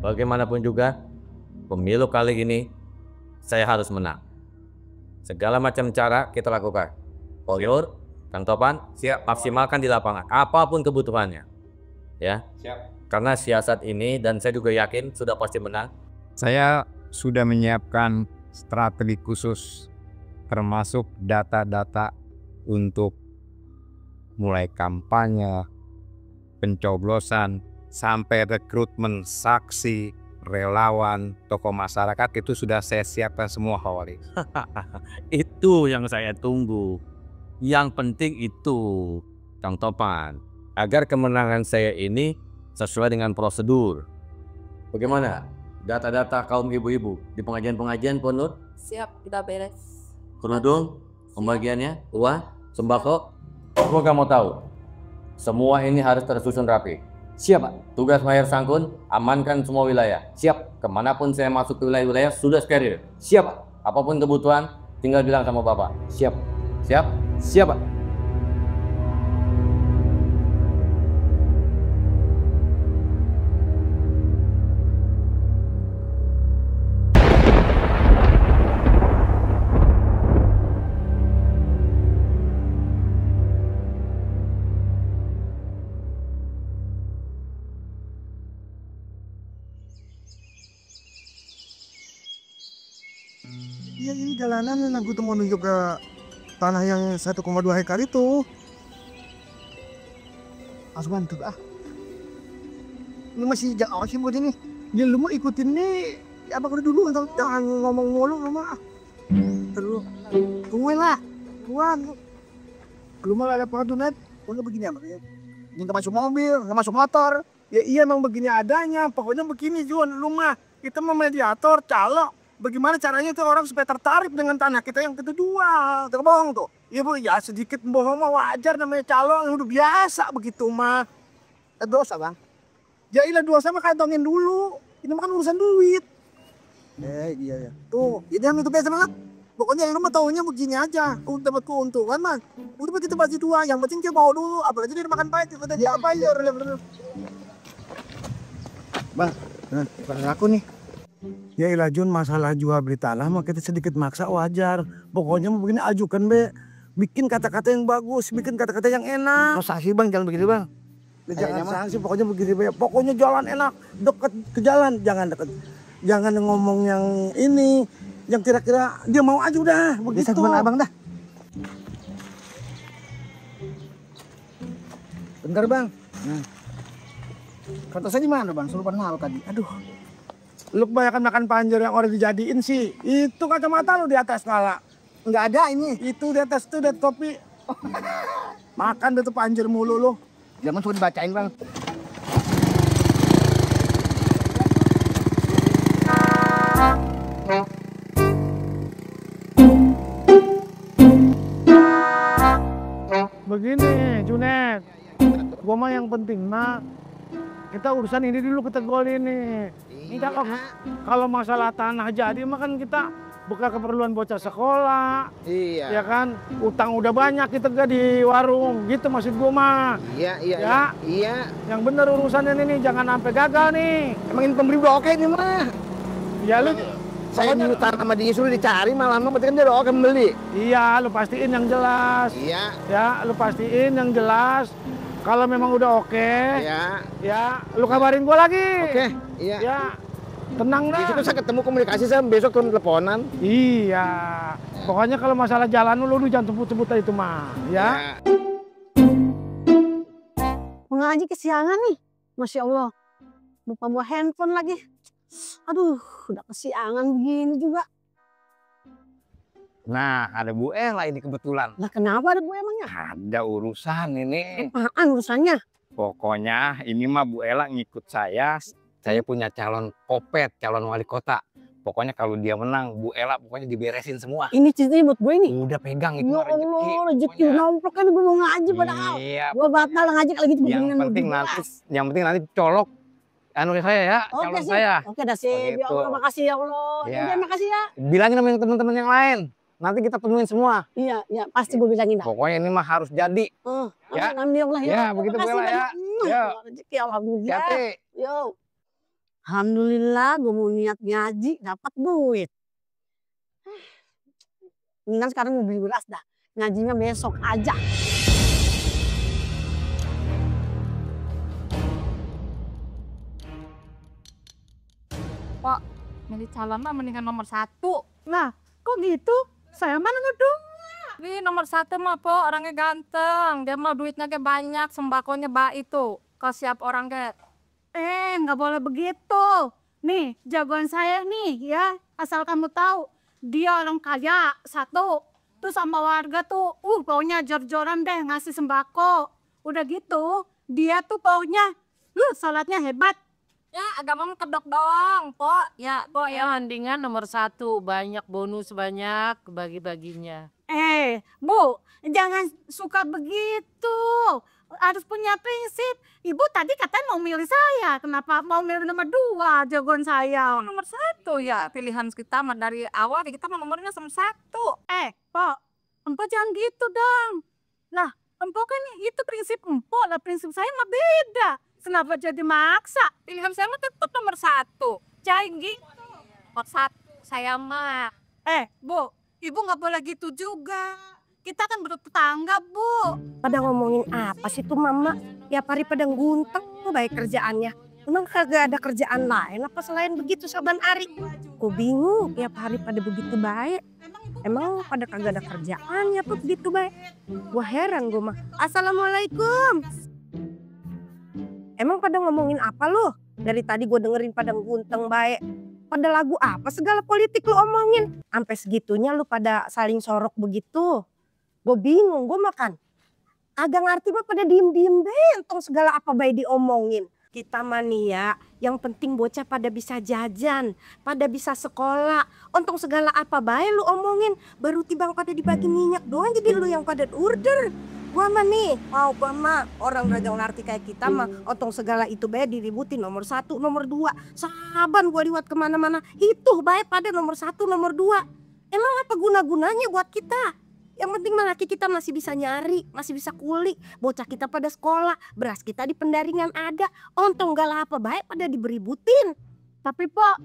Bagaimanapun juga, pemilu kali ini saya harus menang. Segala macam cara kita lakukan. Koyor, Kang Topan, siap maksimalkan di lapangan, apapun kebutuhannya. Ya, siap. Karena siasat ini dan saya juga yakin sudah pasti menang. Saya sudah menyiapkan strategi khusus, termasuk data-data untuk mulai kampanye, pencoblosan, sampai rekrutmen saksi, relawan, tokoh masyarakat itu sudah saya siapkan semua, Pak Wali. Itu yang saya tunggu. Yang penting itu, Kang Topan, agar kemenangan saya ini sesuai dengan prosedur. Bagaimana data-data kaum ibu-ibu di pengajian-pengajian Pon Nur? Siap, kita beres. Kerudung, pembagiannya, uang, sembako. Aku gak mau tahu. Semua ini harus tersusun rapi. Siap, Pak. Tugas Mayor Sangkun, amankan semua wilayah. Siap. Kemanapun saya masuk ke wilayah-wilayah sudah steril. Siap, Pak. Apapun kebutuhan, tinggal bilang sama Bapak. Siap. Siap? Siap, Pak. Iya ini jalanan yang aku tuh menuju ke tanah yang 1,2 hektar itu. Asuhan tuh ah. Lu masih jauh sih buat ini. Ya lu mau ikutin nih. Ya apa udah dulu atau jangan ngomong mulu sama. Terus tungguin lah. Tuan. Lu mau ada peraturan. Pokoknya begini apa ya. Nggak masuk mobil, nggak masuk motor. Ya iya emang begini adanya. Pokoknya begini Juan. Lu mah kita mau mediator, calo. Bagaimana caranya itu orang supaya tertarik dengan tanah kita yang kita jual. Terbohong tuh. Iya bu, ya sedikit bohong mah wajar namanya calon yang udah biasa begitu mah. Dosa bang. Ya ilah dosa mah kantongin dulu. Ini mah kan urusan duit. Iya ya. Tuh, ini yang itu biasa banget. Pokoknya yang mah taunya begini aja. Untuk dapat keuntungan mah. Udah kita bagi dua. Yang penting dia mau dulu. Apalagi dia makan pahit. Kita dia apa aja. Bang, bukan aku nih. Ya ilah Jun, masalah jual beli tanah mah kita sedikit maksa wajar. Pokoknya begini ajukan be. Bikin kata-kata yang bagus, bikin kata-kata yang enak. Oh sanksi bang, jangan begini bang. Jangan sanksi, pokoknya begini be. Pokoknya jalan enak, deket ke jalan, jangan deket. Jangan ngomong yang ini, yang kira-kira dia mau aja udah. Begitu. Bisa teman abang dah. Bentar bang. Nah. Kata saya di mana bang? Suruh kenal tadi. Aduh. Lu kebanyakan makan panjer yang udah dijadiin sih. Itu kacamata lu di atas kepala. Enggak ada ini. Itu di atas tuh, di topi. Makan deh tuh panjer mulu lu. Jangan suka dibacain bang. Begini Junet. Gua mah yang penting mah kita urusan ini dulu kita golin nih. Iya. Kalau masalah tanah jadi mah kan kita buka keperluan bocah sekolah. Iya. Ya kan, utang udah banyak kita gak di warung, gitu maksud gua mah. Iya. Iya. Yang bener urusannya ini jangan sampai gagal nih. Emang ini pembeli udah oke nih mah. Ya lu saya utang sama dia suruh dicari malah mah berarti kan dia udah oke membeli. Iya, lu pastiin yang jelas. Iya. Ya, lu pastiin yang jelas. Kalau memang udah oke, ya, lu kabarin gua lagi. Oke, iya. Ya, tenang dah. Besok saya ketemu komunikasi saya besok turun teleponan. Iya. Pokoknya kalau masalah jalan lu jangan sebut-sebut itu mah, ya. Mengaji kesiangan nih, masya Allah. Lupa bawa handphone lagi. Aduh, udah kesiangan begini juga. Nah, ada Bu Ella ini kebetulan. Lah kenapa ada gue emangnya? Ada urusan ini. Apaan urusannya? Pokoknya ini mah Bu Ella ngikut saya. Saya punya calon popet, calon wali kota. Pokoknya kalau dia menang, Bu Ella pokoknya diberesin semua. Ini ceritanya buat gue nih? Udah pegang itu ya Allah, rezeki nomplok kan gue mau ngaji padahal. Iya. Gue batal ngaji kalau gitu. Yang penting nanti colok anu saya ya, calon saya. Oke dah sih, ya Allah makasih ya Allah. Ya makasih ya. Bilangin sama teman-teman yang lain. Nanti kita temuin semua. Iya, pasti gue bilangin dah. Pokoknya ini mah harus jadi. Ya, alhamdulillah ya. Ya, begitu Bu Ella ya. Rezeki alhamdulillah. Hati. Yo. Alhamdulillah gue mau niat ngaji dapat duit. Mendingan sekarang mau beli beras dah. Ngajinya besok aja. Pak, milih calon mah mendingan nomor 1. Nah, kok gitu? Saya mana ngedung? Wih, nomor 1 mah po orangnya ganteng. Dia mah duitnya kayak banyak, sembakonya baik itu. Ke siap orang kayak. Nggak boleh begitu. Nih, jagoan saya nih ya. Asal kamu tahu, dia orang kaya, 1. Tuh sama warga tuh, pokoknya jor-joran deh ngasih sembako. Udah gitu, dia tuh pokoknya, sholatnya hebat. Ya, agama kedok doang, po. Ya, po Ya, ya. mendingan nomor 1, banyak bonus banyak bagi-baginya. Bu, jangan suka begitu. Harus punya prinsip. Ibu tadi katanya mau milih saya. Kenapa mau milih nomor 2 jagoan saya? Nomor 1 ya, pilihan kita mah dari awal kita mah nomornya nomor 1. Pok, Empok jangan gitu dong. Lah, Empok kan itu prinsip Empok lah. Prinsip saya mah beda. Kenapa jadi maksa? Pilihan saya mah tetap nomor 1. Jangan gitu. Nomor 1 saya mah. Bu, ibu nggak boleh gitu juga. Kita kan bertetangga, Bu. Pada ngomongin apa sih tuh mama? Tiap hari pada ngunteng baik kerjaannya. Emang kagak ada kerjaan lain apa selain begitu saban hari? Gue bingung tiap hari pada begitu baik. Emang pada kagak ada kerjaannya apa begitu baik? Gue heran gue mah. Assalamualaikum. Emang pada ngomongin apa lo? Dari tadi gue dengerin pada ngunteng baik. Pada lagu apa segala politik lo omongin? Sampai segitunya lo pada saling sorok begitu. Gue bingung, gue makan. Agak ngerti mah pada diem-diem bentong segala apa baik diomongin. Kita mania, yang penting bocah pada bisa jajan, pada bisa sekolah. Untung segala apa baik lu omongin, baru tibang pada dibagi minyak doang jadi lu yang pada order. Gua mah nih, gua mah orang gak ngerti kayak kita mah, untung segala itu baik diributin nomor 1, nomor 2. Saban gua liwat kemana-mana, itu baik pada nomor 1, nomor 2. Emang apa guna-gunanya buat kita? Yang penting mah laki kita masih bisa nyari, masih bisa kulik. Bocah kita pada sekolah, beras kita di pendaringan ada. Untung gak lah apa baik pada dibeributin. Tapi Pok,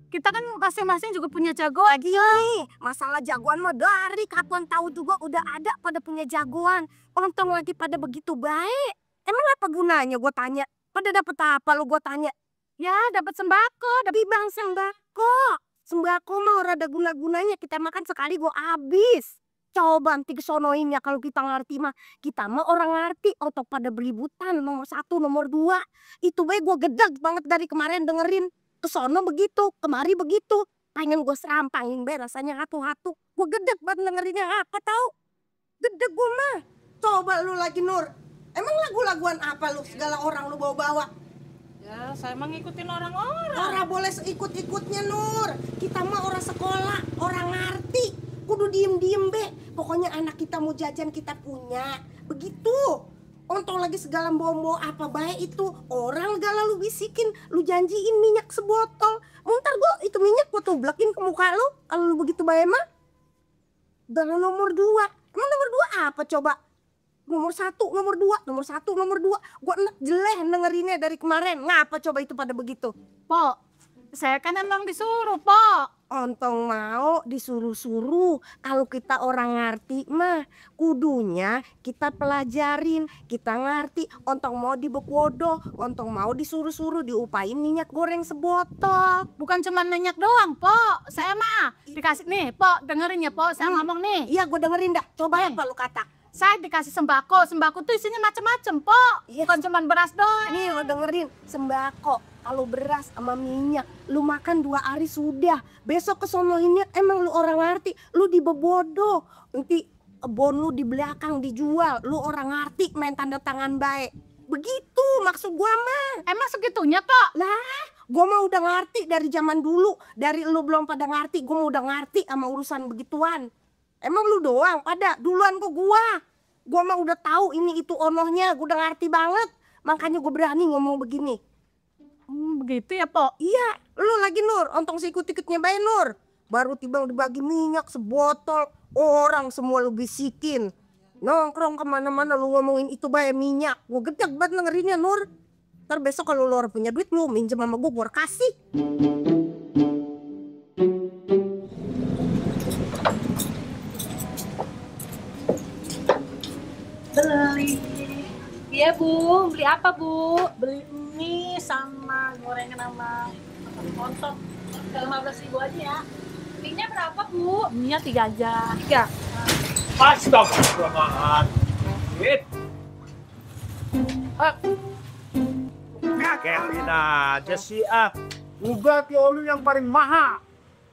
kita kan masing-masing juga punya jagoan. Gila, masalah jagoan mah dari kapan tahu juga udah ada pada punya jagoan. Untung lagi pada begitu baik. Emang apa gunanya gue tanya? Pada dapet apa lo gue tanya? Ya dapat sembako, Tapi bang sembako. Sembako mah ora ada guna-gunanya, kita makan sekali gue habis. Coba nanti kesonoin ya kalau kita ngerti mah. Kita mah orang ngerti otak pada beributan nomor 1, nomor 2. Itu baik gue gedeg banget dari kemarin dengerin. Kesono begitu, kemari begitu. Pengen gue serampangin be rasanya hatu-hatu. Gue gedeg banget dengerinnya apa tahu. Gedeg gue mah. Coba lu lagi Nur. Emang lagu-laguan apa lu segala orang lu bawa-bawa? Ya, saya emang ngikutin orang-orang. Orang boleh ikut-ikutnya Nur. Kita mah orang sekolah, orang ngerti. Kudu diem-diem be. Pokoknya anak kita mau jajan kita punya. Begitu. Untung lagi segala bawa apa baik itu. Orang segala lu bisikin. Lu janjiin minyak sebotol. Ntar gua itu minyak gua tublekin ke muka lu. Kalau lu begitu baik mah. Dan nomor 2. Emang nomor 2 apa coba? Nomor 1, nomor 2, nomor 1, nomor 2. Gua enak jeleh dengerinnya dari kemarin. Ngapa coba itu pada begitu? Pok, saya kan emang disuruh, Pok. Ontong mau disuruh-suruh. Kalau kita orang ngerti mah kudunya kita pelajarin, kita ngerti. Ontong mau dibekodoh, ontong mau disuruh-suruh diupain minyak goreng sebotol. Bukan cuma minyak doang, Pok. Saya mah dikasih nih, Pok. Dengerin ya, Pok. Saya ngomong nih. Iya gue dengerin dah. Coba apa lu kata? Saya dikasih sembako. Sembako tuh isinya macem-macem, Pok. Iya. Bukan cuma beras doang. Nih lo dengerin sembako. Kalau beras sama minyak lu makan 2 hari sudah. Besok kesonoinnya emang lu orang ngerti. Lu dibebodoh. Nanti bon lu di belakang dijual. Lu orang ngerti main tanda tangan baik. Begitu maksud gua mah. Emang segitunya, Pok? Lah, gua mah udah ngerti dari zaman dulu. Dari lu belum pada ngerti, gua mah udah ngerti sama urusan begituan. Emang lu doang pada duluan kok gua. Gua mah udah tahu ini itu onohnya, gua udah ngerti banget. Makanya gua berani ngomong begini. Begitu ya, Pok? Iya, lu lagi Nur, ontong si ikut-ikutnya bae Nur. Baru tiba dibagi minyak sebotol, orang semua lu bisikin. Nongkrong kemana-mana lu ngomongin itu bae minyak. Gua gedeg banget dengerinnya Nur. Ntar besok kalau lu orang punya duit, lu minjem sama gue kasih. Beli. Iya Bu, beli apa Bu? Beli mie sama gorengan sama lontong. 15.000 aja ya. Mie-nya berapa Bu? Mie-nya 3 aja. 3. Astagfirullahaladzim. Kagetin aja sih ah. Udah oli yang paling mahal.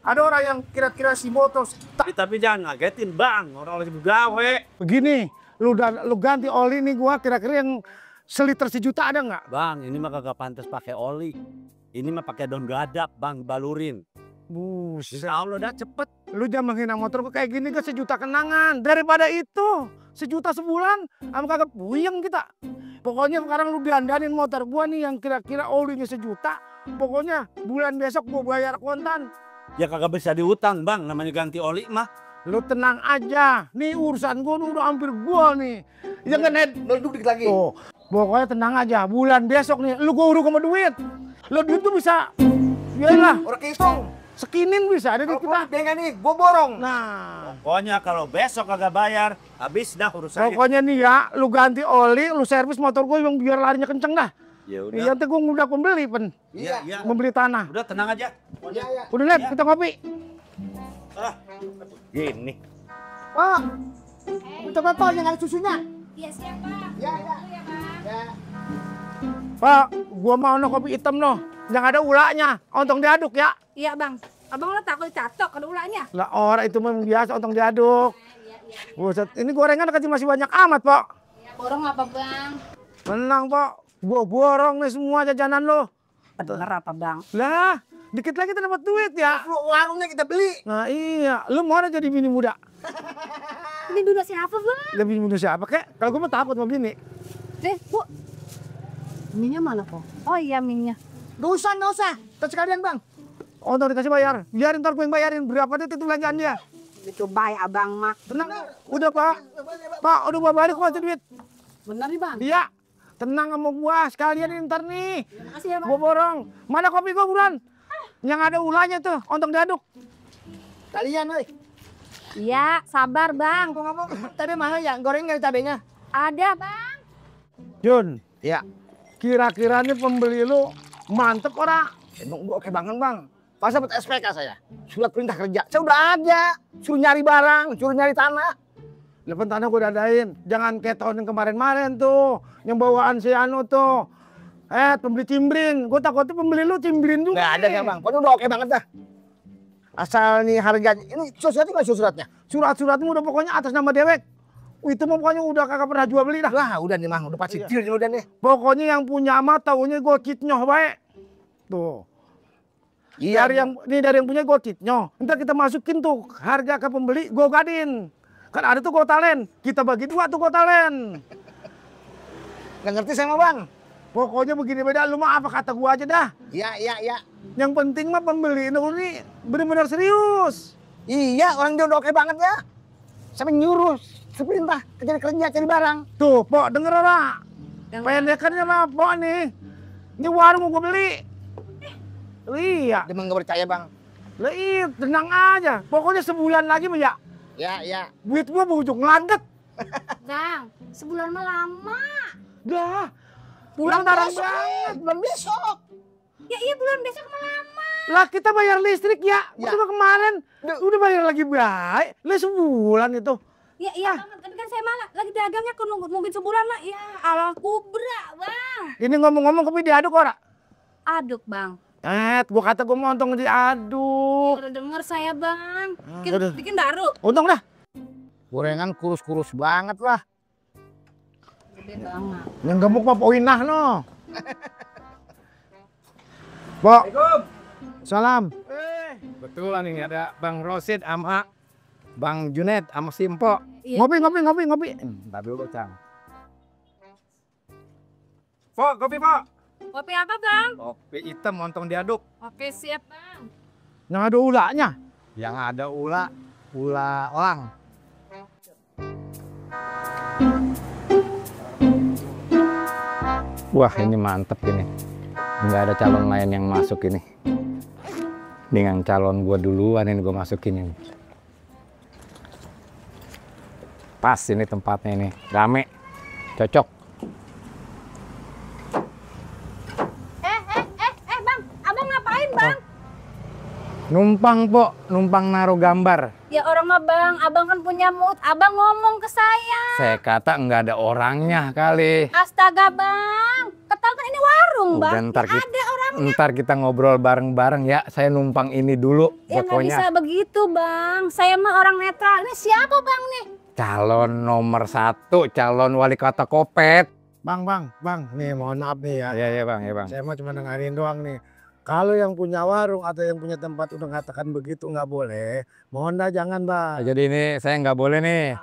Ada orang yang kira-kira si motor. Tapi jangan ngagetin bang, orang lagi begawe. Begini, lu ganti oli nih gua kira-kira yang seliter sejuta ada nggak? Bang, ini mah kagak pantas pakai oli. Ini mah pakai daun gadap bang, balurin. Insya Allah dah cepet. Lu jangan menghina motor gua kayak gini, ke sejuta kenangan. Daripada itu, sejuta sebulan, sama kagak puyeng kita. Pokoknya sekarang lu dandanin motor gua nih yang kira-kira olinya sejuta. Pokoknya bulan besok gua bayar kontan. Ya kagak bisa diutang bang, namanya ganti oli mah. Lu tenang aja, nih urusan gua udah hampir gua nih. Ya kan Ed? Duduk dikit lagi. Oh, pokoknya tenang aja, bulan besok nih lu gua urus sama duit. Lu duit tuh bisa, iyalah. Orang hitung. Sekinin bisa ada di kita. Dengan nih, gua borong. Nah, Pokoknya kalau besok kagak bayar, habis dah urusannya. pokoknya nih ya, lu ganti oli, lu servis motor gua yang biar larinya kenceng dah. Ya udah. Iya, nanti gua udah pembeli pen. Iya. Membeli tanah. Udah tenang aja. Udah Lep, kita ngopi. Gini. Pak, kita botol yang ada susunya. Iya siap Pak. Ya. Ya Pak. Pak, gua mau no kopi hitam no, yang ada ulanya, ontong diaduk ya. Iya Bang. Abang lo takut catok ada ulangnya? Lah orang itu memang biasa ontong diaduk. Buset, ini gorengan kasih masih banyak amat, Pak. Borong apa Bang? Tenang, Pak. Gua borong nih semua jajanan lo. Bener apa Bang? Lah, dikit lagi kita dapat duit ya. Warungnya kita beli. Nah iya, lu mau jadi bini muda? Ini dulu siapa Bang? Lebih muda siapa kek? Kalau gua mah takut sama bini. Bu. Minyak mana kok? Oh iya minyak. Gak usah. Terus sekalian, Bang. Ontong dikasih bayar. Biarin ntar gue yang bayarin. Berapa duit itu belanjaan dia? Itu baik abang mak. Tenang. Udah, Pak. Pak, udah gua balik kok duit. Bener nih bang. Iya. Tenang sama gua. Sekalian ini ntar nih. Makasih ya Bang. Gua borong. Mana kopi gua buruan? Yang ada ulahnya tuh. Ontong diaduk. Kalian, woi. Iya, sabar Bang. Tapi mahal ya, goreng nggak cabenya? Ada Bang. Jun. Ya. Kira-kira nih pembeli lu mantep ora? Emang gua oke banget bang. Pas dapat SPK saya, surat perintah kerja. Saya udah ada. Suruh nyari barang, suruh nyari tanah. Lepas tanah gua dadain. Jangan kayak tahun yang kemarin-kemarin tuh. Yang bawaan si Anu tuh. Pembeli cimbrin. Gua takutnya pembeli lu cimbrin juga. Nggak ada ya bang. Pokoknya udah oke banget dah. Asal nih harganya. Ini suratnya nggak suratnya? Surat-suratmu udah pokoknya atas nama dewek. Itu mah pokoknya udah kagak pernah jual beli dah. Wah udah nih bang, udah pasti deal nih udah nih. Pokoknya yang punya mah taunya gocitnyoh baik. Tuh. Iya. Dari yang punya gocitnyoh. Ntar kita masukin tuh harga ke pembeli gogadin. Kan ada tuh gotalen. Kita bagi 2 tuh gotalen. Nggak ngerti saya mah bang. Pokoknya begini beda, lu mah apa kata gua aja dah. Iya. Yang penting mah pembeli ini bener-bener serius. Iya orang dia udah oke banget ya. Sampai nyuruh seperintah kerja cari barang. Tuh, Pok, denger ora? Pendekannya mah, Pok nih. Ini warung gua beli. Iya. Dia nggak percaya bang. Lah iya, tenang aja. Pokoknya sebulan lagi mah ya. Ya. Duit gua bujuk ngelandet. Bang, sebulan mah lama. Dah. Bulan tarang besok. banget. Bulan besok. Ya iya bulan besok mah lama. Lah kita bayar listrik ya. Ya. Cuma kemarin udah bayar lagi baik. Lah sebulan itu. Iya Bang, tapi kan saya malah lagi dagangnya nungguin sebulan lah. Ya ala kubra Bang. Ini ngomong-ngomong kopi diaduk ora? Aduk Bang. Gua kata gua mau ontong diaduk. Udah denger saya Bang. udah. Bikin baru. Untung dah. Gorengan kurus-kurus banget lah. Gede banget. Yang gemuk mah poinah no. Pok. Salam. Betulan ini ada Bang Rosid sama Bang Junet sama Simpo. Iya. Ngopi. Entar dulu, Cang. Pok, kopi, Pok. Kopi apa Bang? Kopi hitam montong diaduk. Oke siap Bang. Yang ada ulahnya. Yang ada ula elang. Wah ini mantep ini. Nggak ada calon lain yang masuk ini. Dengan calon gue duluan ini gue masukin ini. Pas ini tempatnya ini. Rame. Cocok. Bang, abang ngapain bang? Numpang, Po. Numpang naruh gambar. Ya orang mah bang, abang kan punya mood, abang ngomong ke saya. Saya kata nggak ada orangnya kali. Astaga bang, ketal kan ini warung Udah, bang, ntar ya ada orang. Ntar kita ngobrol bareng-bareng ya. Saya numpang ini dulu Ya nggak pokoknya. bisa begitu bang, saya mah orang netral. Ini siapa bang nih? Calon nomor 1, calon wali kota Kopet. Bang, nih mohon maaf nih ya. Ya bang, ya bang. Saya mah cuma dengerin doang nih. Kalau yang punya warung atau yang punya tempat udah ngatakan begitu nggak boleh, mohon dah jangan bang. Jadi ini saya nggak boleh nih.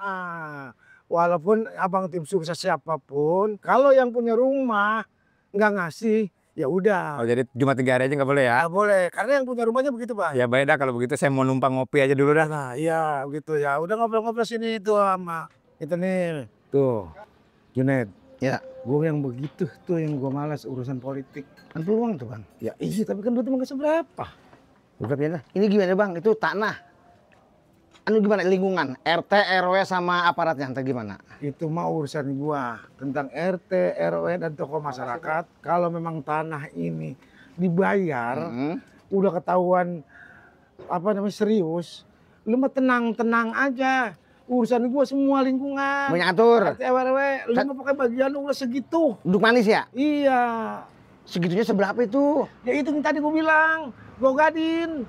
Walaupun abang tim sukses siapapun, kalau yang punya rumah nggak ngasih, ya udah. Oh jadi cuma 3 hari aja nggak boleh ya? Nggak boleh, karena yang punya rumahnya begitu bang. Ya baik dah kalau begitu saya mau numpang ngopi aja dulu dah. Nah iya begitu ya, udah ngobrol-ngobrol sini tuh sama itu nih. Tuh, Junaid. Ya, gue yang begitu tuh yang gue malas urusan politik. Kan peluang tuh bang. Ya iya, tapi kan duitnya nggak seberapa. Berapa ya? Ini gimana bang? Itu tanah. Anu gimana lingkungan? RT, RW sama aparatnya ntar gimana? Itu mah urusan gua tentang RT, RW dan tokoh masyarakat. Kalau memang tanah ini dibayar, udah ketahuan apa namanya serius, lu mah tenang-tenang aja. Urusan gua semua lingkungan. Banyak atur. RT, RW, lu mah pakai bagian lu udah segitu. Duduk manis ya? Iya. Segitunya seberapa itu? Ya itu yang tadi gua bilang, gua gadin.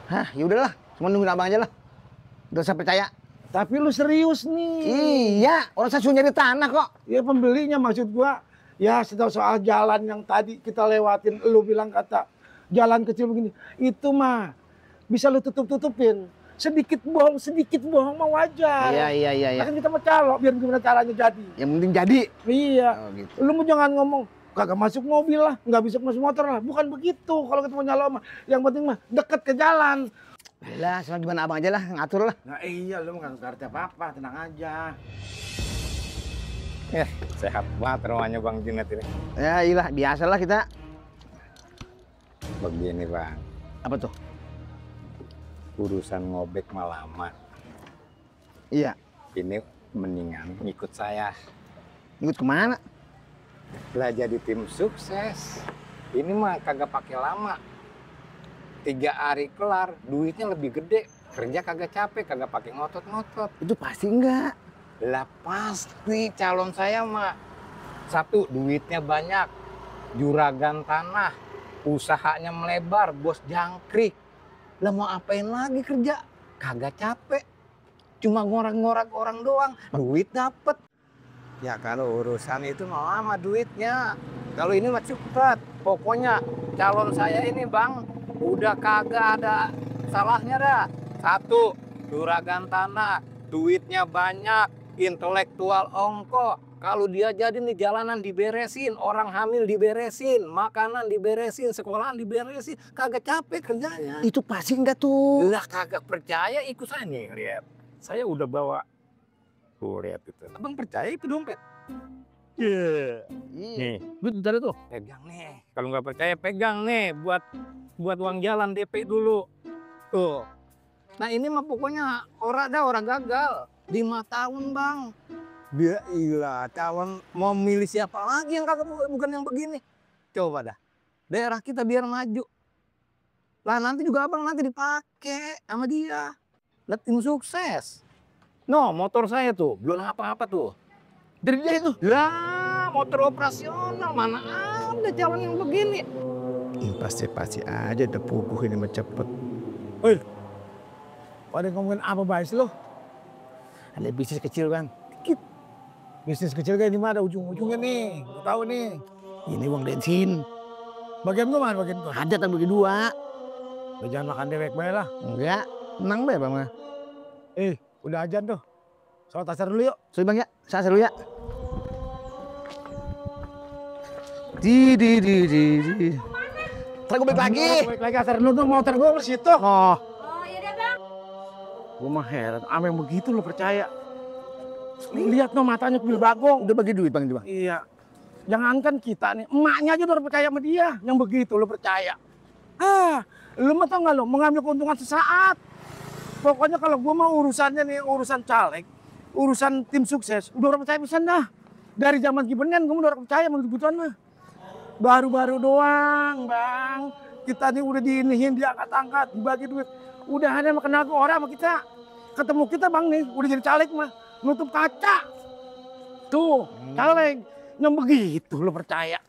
Hah, ya udahlah. Cuma nungguin abang aja lah. Udah saya percaya. Tapi lu serius nih. Iya, orang saya suruh nyari tanah kok. Ya pembelinya maksud gua. Ya soal jalan yang tadi kita lewatin, lu bilang kata jalan kecil begini. Itu mah bisa lu tutup-tutupin. Sedikit bohong mah wajar. Iya. Kan kita mau calo, biar gimana caranya jadi. Yang penting jadi. Iya. Oh, gitu. Lu mau jangan ngomong, kagak masuk mobil lah, nggak bisa masuk motor lah. Bukan begitu kalau kita mau nyalo mah. Yang penting mah deket ke jalan. Lah, sama gimana abang aja lah, ngatur lah. Nah iya, lu nggak ngerti apa-apa, tenang aja. Sehat banget rumahnya Bang Junet ini. Ya iyalah, biasalah kita. Begini Bang, Apa tuh? urusan ngobek malaman. Iya. Ini mendingan ngikut saya. Ikut kemana? Belajar di tim sukses. Ini mah kagak pakai lama. 3 hari kelar, duitnya lebih gede. Kerja kagak capek, kagak pakai ngotot-ngotot. Itu pasti enggak. Lah pasti calon saya mah 1, duitnya banyak, juragan tanah, usahanya melebar, bos jangkrik. Lah mau apain lagi kerja? Kagak capek. Cuma ngorak-ngorak orang doang, duit dapet. Ya kalau urusan itu mau lama duitnya. Kalau ini mah cepet. Pokoknya calon saya ini Bang, udah kagak ada salahnya dah. 1, juragan tanah, duitnya banyak, intelektual ongko. Kalau dia jadi nih jalanan diberesin, orang hamil diberesin, makanan diberesin, sekolahan diberesin, kagak capek kerjanya. Itu pasti enggak tuh. Lah kagak percaya ikut saya nih, lihat. Saya udah bawa. Tuh lihat itu. Abang percaya itu dompet? Iya. Nih, bentar tuh. Pegang nih. Kalau nggak percaya pegang nih buat uang jalan DP dulu. Tuh. Nah ini mah pokoknya orang gagal. 5 tahun Bang. Dia ilah calon mau milih siapa lagi yang kagak bukan yang begini. Coba dah. Daerah kita biar maju. Lah nanti juga abang nanti dipakai sama dia. Lihat tim sukses. No, motor saya tuh belum apa-apa tuh. Dari dia itu. Lah, motor operasional mana ada calon yang begini. Pasti aja udah puguh ini mah cepet. Woi, pada ngomongin apa bahas lo? Ada bisnis kecil Bang. Bisnis kecil kayak di mana ujung-ujungnya nih? Gue tahu nih. Ini uang bensin. Bagian gue mana bagian gue? Ada tak bagi 2. Lo jangan makan dewek bae lah. Enggak. Tenang be Bang. Udah ajan tuh. Sholat asar dulu yuk. Sorry Bang ya. Saya dulu ya. Ntar gue balik lagi. Balik lagi asar dulu tuh motor gue ke situ. Oh. Oh iya deh bang. Gue mah heran. Ama yang begitu lo percaya. Lihat no matanya kubil bagong. Udah bagi duit Bang itu Bang. Iya. Jangankan kita nih, emaknya aja udah percaya sama dia. Yang begitu lo percaya. Lu mah tau gak lo, mengambil keuntungan sesaat. Pokoknya kalau gue mau urusannya nih, urusan caleg, urusan tim sukses, udah orang percaya pisan dah. Dari zaman Gibran gue udah orang percaya sama kebutuhan mah. Baru-baru doang, Bang. Kita nih udah diinihin, diangkat-angkat, dibagi duit. Udah ada yang kenal ke orang sama kita. Ketemu kita Bang nih, udah jadi caleg mah. Nutup kaca. Tuh, caleg. Yang begitu lo percaya.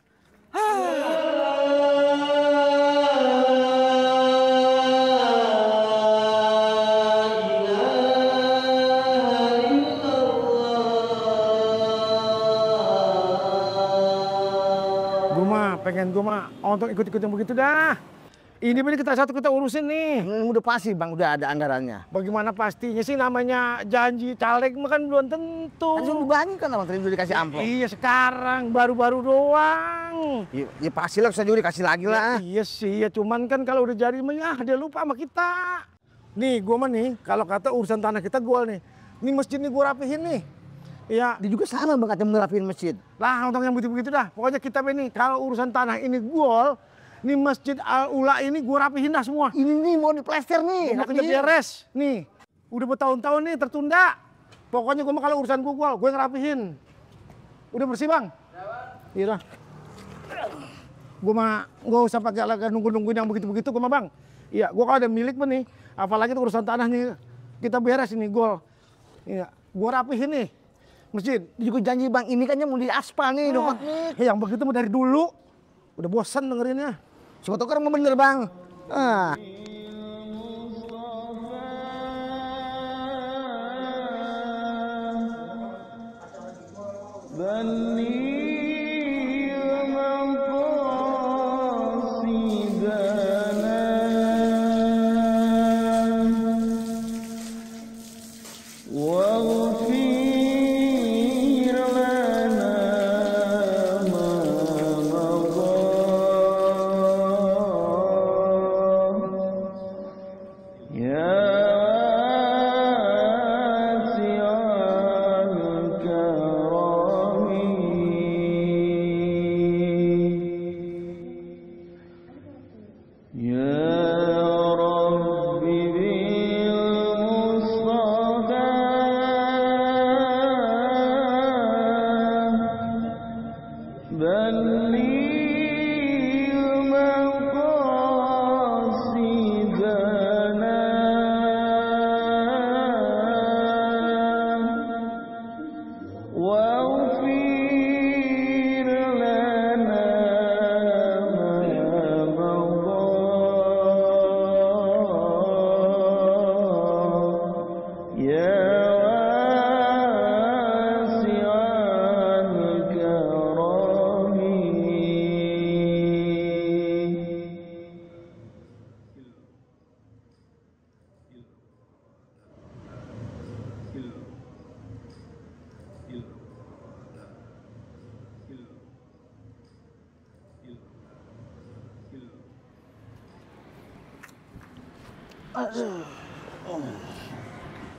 Gue mah untuk ikut-ikut yang begitu dah. Ini bener kita urusin nih. Udah pasti Bang, udah ada anggarannya. Bagaimana pastinya sih, namanya janji caleg mah kan belum tentu. Kan sudah banyak kan Bang, tadi udah dikasih amplop. Iya sekarang baru-baru doang. Ya pasti lah, saya juga dikasih lagi lah. Iya sih, ya cuman kan kalau udah jadi mah dia lupa sama kita. Nih gue mah nih, kalau kata urusan tanah kita gol nih. Nih masjid nih gue rapihin nih. Iya, dia juga sama Bang katanya ngerapiin masjid. Lah untuk yang begitu-begitu dah. Pokoknya kita ini kalau urusan tanah ini gol, nih Masjid Al-Ula ini gue rapihin dah semua. Ini nih mau diplester nih. Mau kerja beres. Nih, udah bertahun-tahun nih tertunda. Pokoknya gue mah kalau urusan gue ngerapihin. Udah bersih Bang? Iya dah. Gue mah gak usah pakai lagi nunggu-nungguin yang begitu-begitu gue mah Bang. Iya, gue kalau ada milik mah nih, apalagi tuh urusan tanah nih, kita beres ini gol. Iya, gue rapihin nih. Masjid, dia juga janji Bang, ini kan yang mau diaspal nih, dokot nih. Yang begitu mah dari dulu. Udah bosan dengerinnya. Siapa tahu kan mau bener Bang.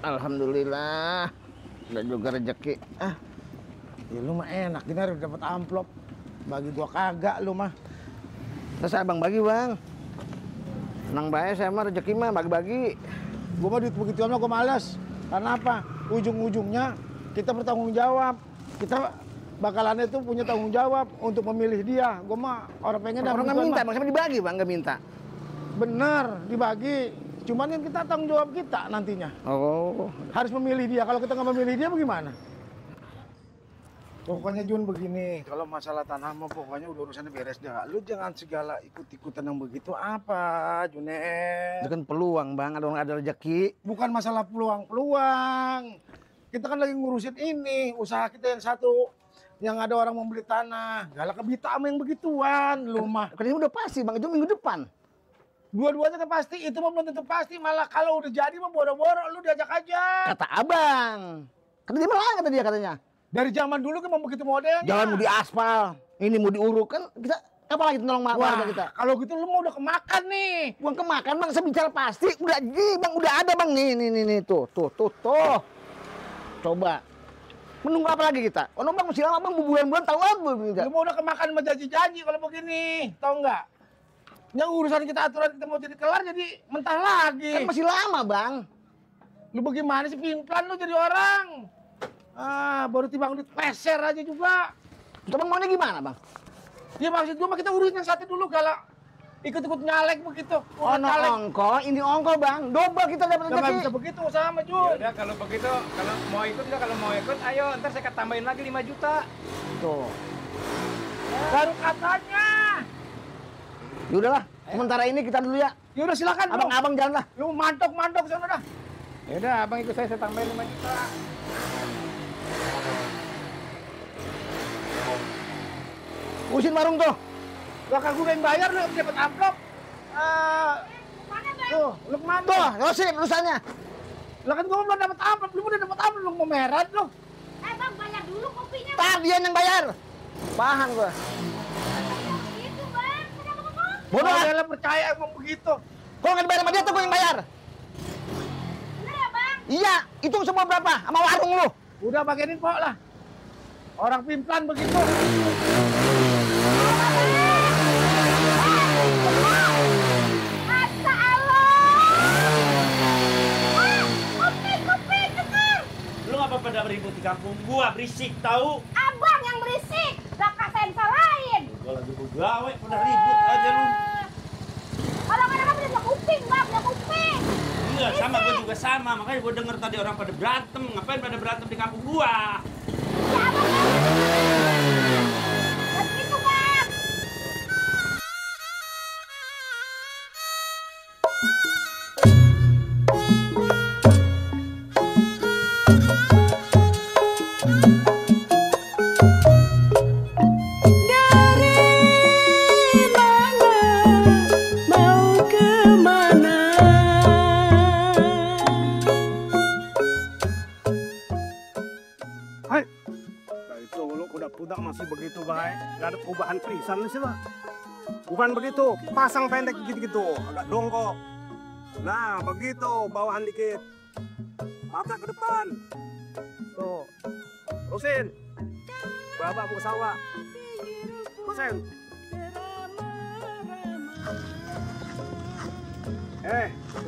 Alhamdulillah, udah juga rezeki. Ya lu mah enak, gini harus dapat amplop. Bagi gua kagak lu mah. Terus abang bagi Bang. Senang bae saya mah rezeki mah bagi-bagi. Gua mah duit begituan mah gua males. Karena apa? Ujung-ujungnya kita bertanggung jawab. Kita bakalannya tuh punya tanggung jawab untuk memilih dia. Gua mah orang pengen orang nggak minta, maksudnya dibagi Bang, nggak minta. Bener, dibagi. Cuman yang kita tanggung jawab kita nantinya. Oh. Harus memilih dia. Kalau kita nggak memilih dia bagaimana? Pokoknya Jun begini, kalau masalah tanah mah pokoknya udah urusannya beres dah. Lu jangan segala ikut-ikutan yang begitu apa, Junet. Itu kan peluang Bang, ada rezeki. Bukan masalah peluang-peluang. Kita kan lagi ngurusin ini, usaha kita yang satu. Yang ada orang mau beli tanah. Galak kebita sama yang begituan, lu mah. Kan ini udah pasti Bang, itu minggu depan. Dua-duanya kan pasti, itu mah belum tentu pasti. Malah kalau udah jadi mah boro-boro lu diajak aja. Kata abang. Kata dia malah kata dia katanya. Dari zaman dulu kan mau begitu modelnya. Jangan mau diaspal, ini mau diuruk kan kita apa lagi nolong warga kita. Kalau gitu lu mau udah kemakan nih. Bukan kemakan Bang, saya bicara pasti. Udah Bang, udah ada Bang nih tuh. Coba. Menunggu apa lagi kita? Ono bang masih lama bang, bulan-bulan tahu apa minta. Lu mau udah kemakan sama janji-janji kalau begini, tau nggak? Yang urusan kita aturan kita mau jadi kelar jadi mentah lagi. Kan masih lama bang. Lu bagaimana sih pimplan lu jadi orang? Ah, baru timbang duit peser aja juga. Bang maunya gimana bang? Ya maksud gua mah kita urusin yang satu dulu kalau ikut-ikut nyalek begitu. Oh no ongko, ini ongko bang. Double kita dapat Nggak rezeki. bisa begitu sama Jun. Udah kalau begitu, kalau mau ikut nggak? Kalau mau ikut, ayo ntar saya tambahin lagi 5 juta. Tuh. Baru katanya. Ya udahlah, sementara ini kita dulu ya. Ya udah silakan. Abang jalan lah. Lu mantok sana dah. Ya udah, abang ikut saya tambahin 5 juta. Urusin warung tuh. Bakal gue yang bayar lu dapat amplop. Tuh, lu kemana? Tuh, Rosin urusannya. Lah kan gue belum dapat amplop, lu udah dapat amplop, lu mau meret lu. Bang, bayar dulu kopinya. Tadian yang bayar. Paham gua. Itu bang, kenapa ngomong? Bodoh. Dia percaya emang begitu. Kalau nggak dibayar sama dia tuh gue yang bayar. Bener ya bang? Iya, itu semua berapa? Sama warung lu. Udah bagianin pok lah. Orang pimplan begitu. Masa Allah. Kopi, dengar. Lu ngapa pada ribut di kampung gua, berisik tahu? Abang yang berisik, gak kasain salahin. Gua lagi begawe, pada ribut aja lu. Kalau nggak ada punya kuping, bang, punya kuping. Iya, sama gua juga sama. Makanya gua denger tadi orang pada berantem. Ngapain pada berantem di kampung gua? Ya abang ya. Dan itu bang. Masih begitu baik, gak ada perubahan pisan sih lah. Bukan begitu, pasang pendek gitu-gitu, agak dongkok. Nah begitu, bawahan dikit. Mata ke depan. Tuh, terusin. Bapak mau ke sawah. Terusin.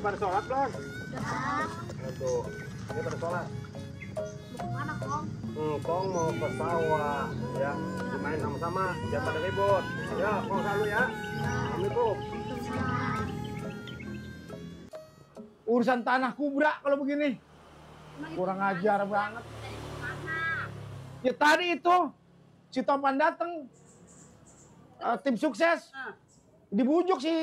Pada sholat belum? Udah. Tuh, ini pada sholat. Mana kong? Kong mau ke sawah, ya, dimain sama-sama, jangan pada ribut. Ya, Kong selalu ya. Assalamualaikum. Urusan tanah kubra kalau begini. Kurang ajar banget. Ya tadi itu, si Topan datang, tim sukses, dibujuk si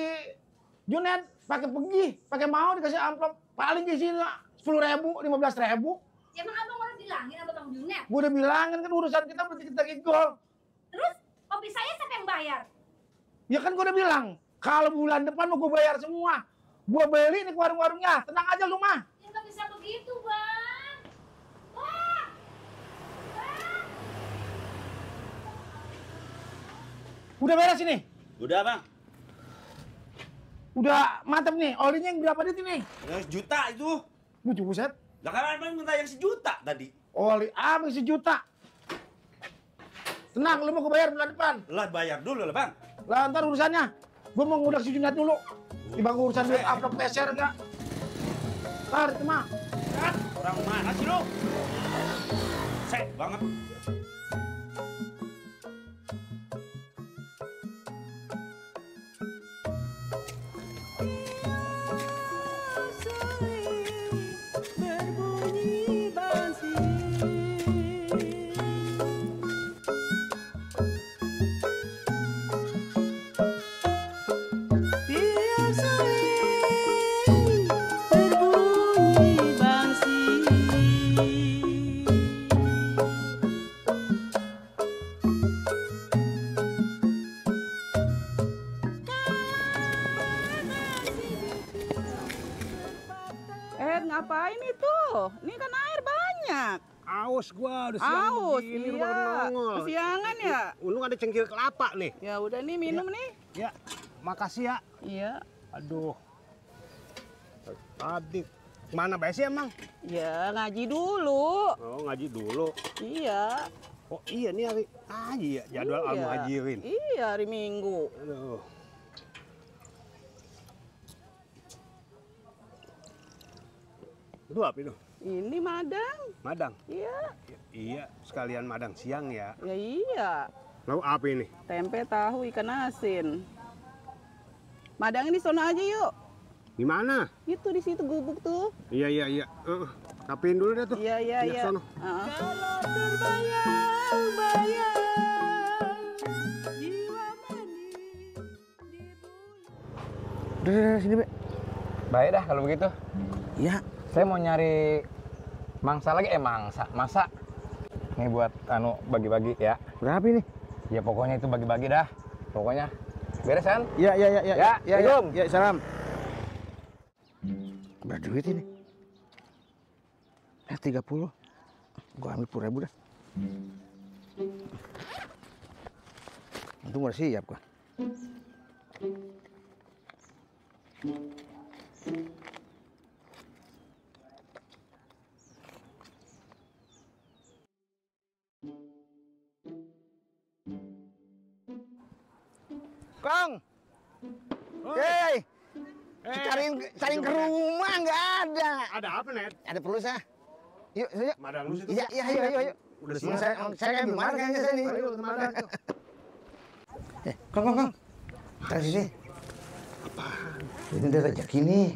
Junet, pakai pergi, pakai mau dikasih amplop, paling di sini 10.000, 15.000. Ya emang abang udah bilangin sama Bang Junet? Gue udah bilangin kan urusan kita berarti kita gol. Terus kopi saya siapa yang bayar? Ya kan gue udah bilang, kalau bulan depan mau gue bayar semua. Gue beli nih ke warung-warungnya, tenang aja lu mah. Ya nggak bisa begitu bang. Bang. Bang. Udah beres ini? Udah bang. Udah mantep nih, olinya yang berapa duit ini? Yang sejuta itu. Buset. Lah kan abang minta yang sejuta tadi. Oli abang 1 juta. Tenang, lu mau gue bayar bulan depan. Lah bayar dulu lah bang. Lah ntar urusannya, gue mau ngudak si Junet dulu. Tiba urusan duit amplop peser enggak. Ntar itu mah. Orang mana sih lu? Sek banget. Ngapain itu? Ini kan air banyak. Aus gua udah siang Aus, begini, iya. baru nongol. Kesiangan ya? Untung ada cengkir kelapa nih. Ya udah nih minum nih. Ya, makasih ya. Iya. Aduh. Tadi Mana bae sih emang? Ya ngaji dulu. Oh, ngaji dulu. Iya. Oh iya nih hari ngaji ya, jadwal Iya. Al-Muhajirin. Iya, hari Minggu. Aduh. Itu apa itu? Ini Madang. Madang? Iya. Iya, sekalian madang siang ya. Ya iya. Lalu apa ini? Tempe, tahu, ikan asin. Madang ini sono aja yuk. Di mana? Itu di situ gubuk tuh. Iya, iya, iya. Rapiin dulu deh tuh. Iya, iya, Pindah iya. sono. Udah, sini, Be. Baik dah kalau begitu. Iya. Saya mau nyari mangsa lagi, masa. Ini buat bagi-bagi ya. Berapa ini? Ya pokoknya itu bagi-bagi dah. Pokoknya. Beres kan? Iya. Ya, Assalamualaikum. Ya, salam. Berapa duit ini? 30. Gua ambil 10.000 dah. Untung udah siap gua. Kong. Hei. Cariin ke rumah nggak ada. Ada apa, Net? Ada perlu saya. Yuk. Madang lu situ. Iya, ayo. Udah Mau siap. saya kan belum ada kayaknya saya nih. Ayo, ke Madang. Kong. Taruh sini. Apaan? Ini udah rezeki nih.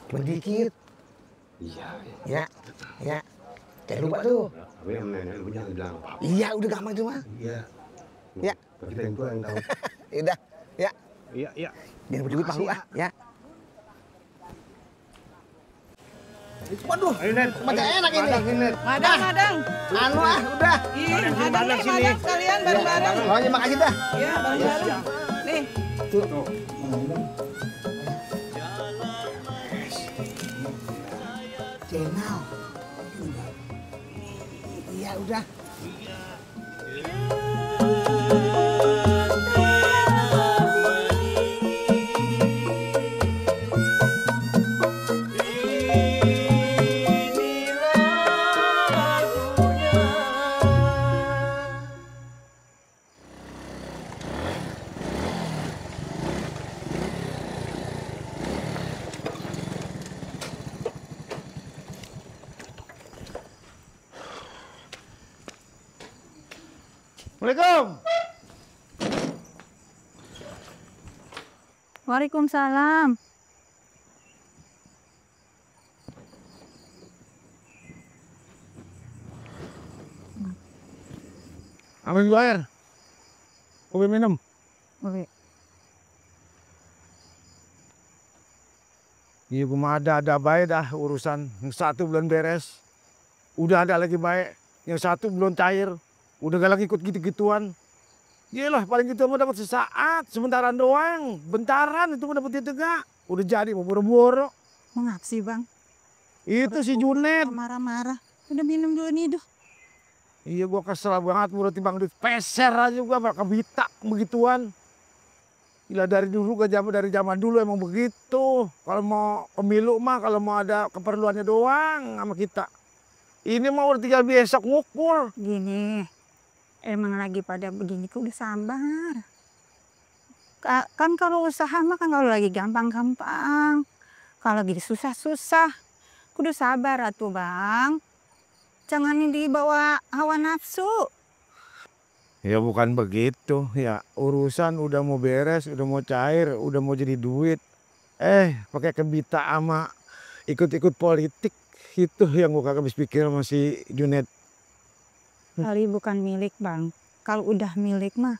Cuma dikit. Iya. Ya. Jangan lupa tuh. Tapi yang nenek lu jangan bilang apa-apa. Iya, udah gampang cuma. Iya. Ya. Kita yang tua yang tahu. Udah, ya. Iya. Jangan berduit malu ah, ya. Waduh, macam enak ini. Madang. Udah. Ih, Madang nih, Madang sekalian bareng-bareng. Oh, ya makasih dah. Iya, bareng-bareng. Nih. Tuh. Channel. Iya, udah. Assalamualaikum. Waalaikumsalam. Apa yang bayar? Kopi minum. Oke. Iya, gua ada baik dah urusan. Yang satu belum beres. Udah ada lagi baik. Yang satu belum cair. Udah gak lagi ikut gitu-gituan. Iyalah, paling gitu mau dapat sesaat, sementaran doang. Bentaran itu mau dapat itu gak. Udah jadi mau boro-boro. Mengapa sih, Bang? Itu si Junet. Marah-marah. Udah minum dulu nih, Duh. Iya, gua kesel banget udah timbang duit peser aja gua bakal bita begituan. Gila, dari zaman dulu emang begitu. Kalau mau pemilu mah kalau mau ada keperluannya doang sama kita. Ini mah udah tinggal besok ngukur. Gini, emang lagi pada begini udah sabar. Kan kalau usaha mah kan kalau lagi gampang-gampang. Kalau lagi susah-susah, kudu sabar atuh, Bang. Jangan dibawa hawa nafsu. Ya bukan begitu, ya urusan udah mau beres, udah mau cair, udah mau jadi duit. Pakai kebita ama ikut-ikut politik, itu yang gua kagak habis pikir sama si Junet. Kali bukan milik, Bang. Kalau udah milik mah,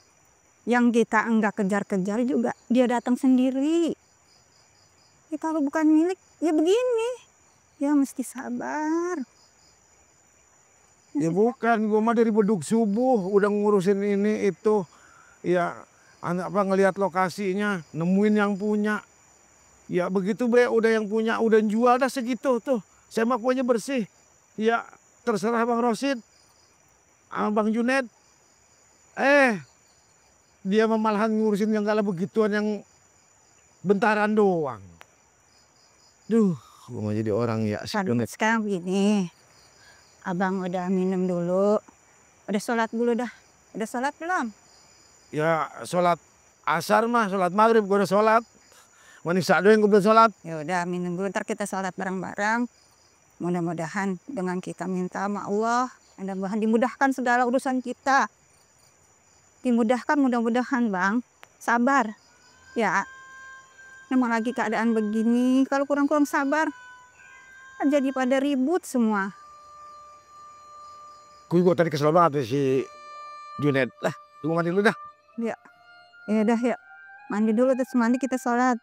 yang kita enggak kejar-kejar juga dia datang sendiri. Ya, kalau bukan milik, ya begini. Ya mesti sabar. Ya bukan, gua mah dari beduk subuh udah ngurusin ini itu. Ya ngelihat lokasinya, nemuin yang punya. Ya begitu be, udah yang punya, udah jual dah segitu tuh. Saya mah kuenya bersih. Ya terserah Bang Rosid sama Bang Junet. Dia malahan ngurusin yang kalah begituan yang bentaran doang. Duh, gue mau jadi orang ya. Sekarang begini, abang udah minum dulu, udah sholat dulu dah. Udah sholat belum? Ya sholat asar mah, sholat maghrib gue udah sholat. Manis sado yang gue belum sholat. Ya udah minum dulu, ntar kita sholat bareng-bareng. Mudah-mudahan dengan kita minta sama Allah, mudah-mudahan dimudahkan segala urusan kita. Dimudahkan mudah-mudahan bang, sabar. Ya, memang lagi keadaan begini, kalau kurang-kurang sabar, kan jadi pada ribut semua. Gue tadi kesel banget si Junet. Lah, tunggu mandi dulu dah. Ya, ya udah ya. Mandi dulu, terus mandi kita sholat.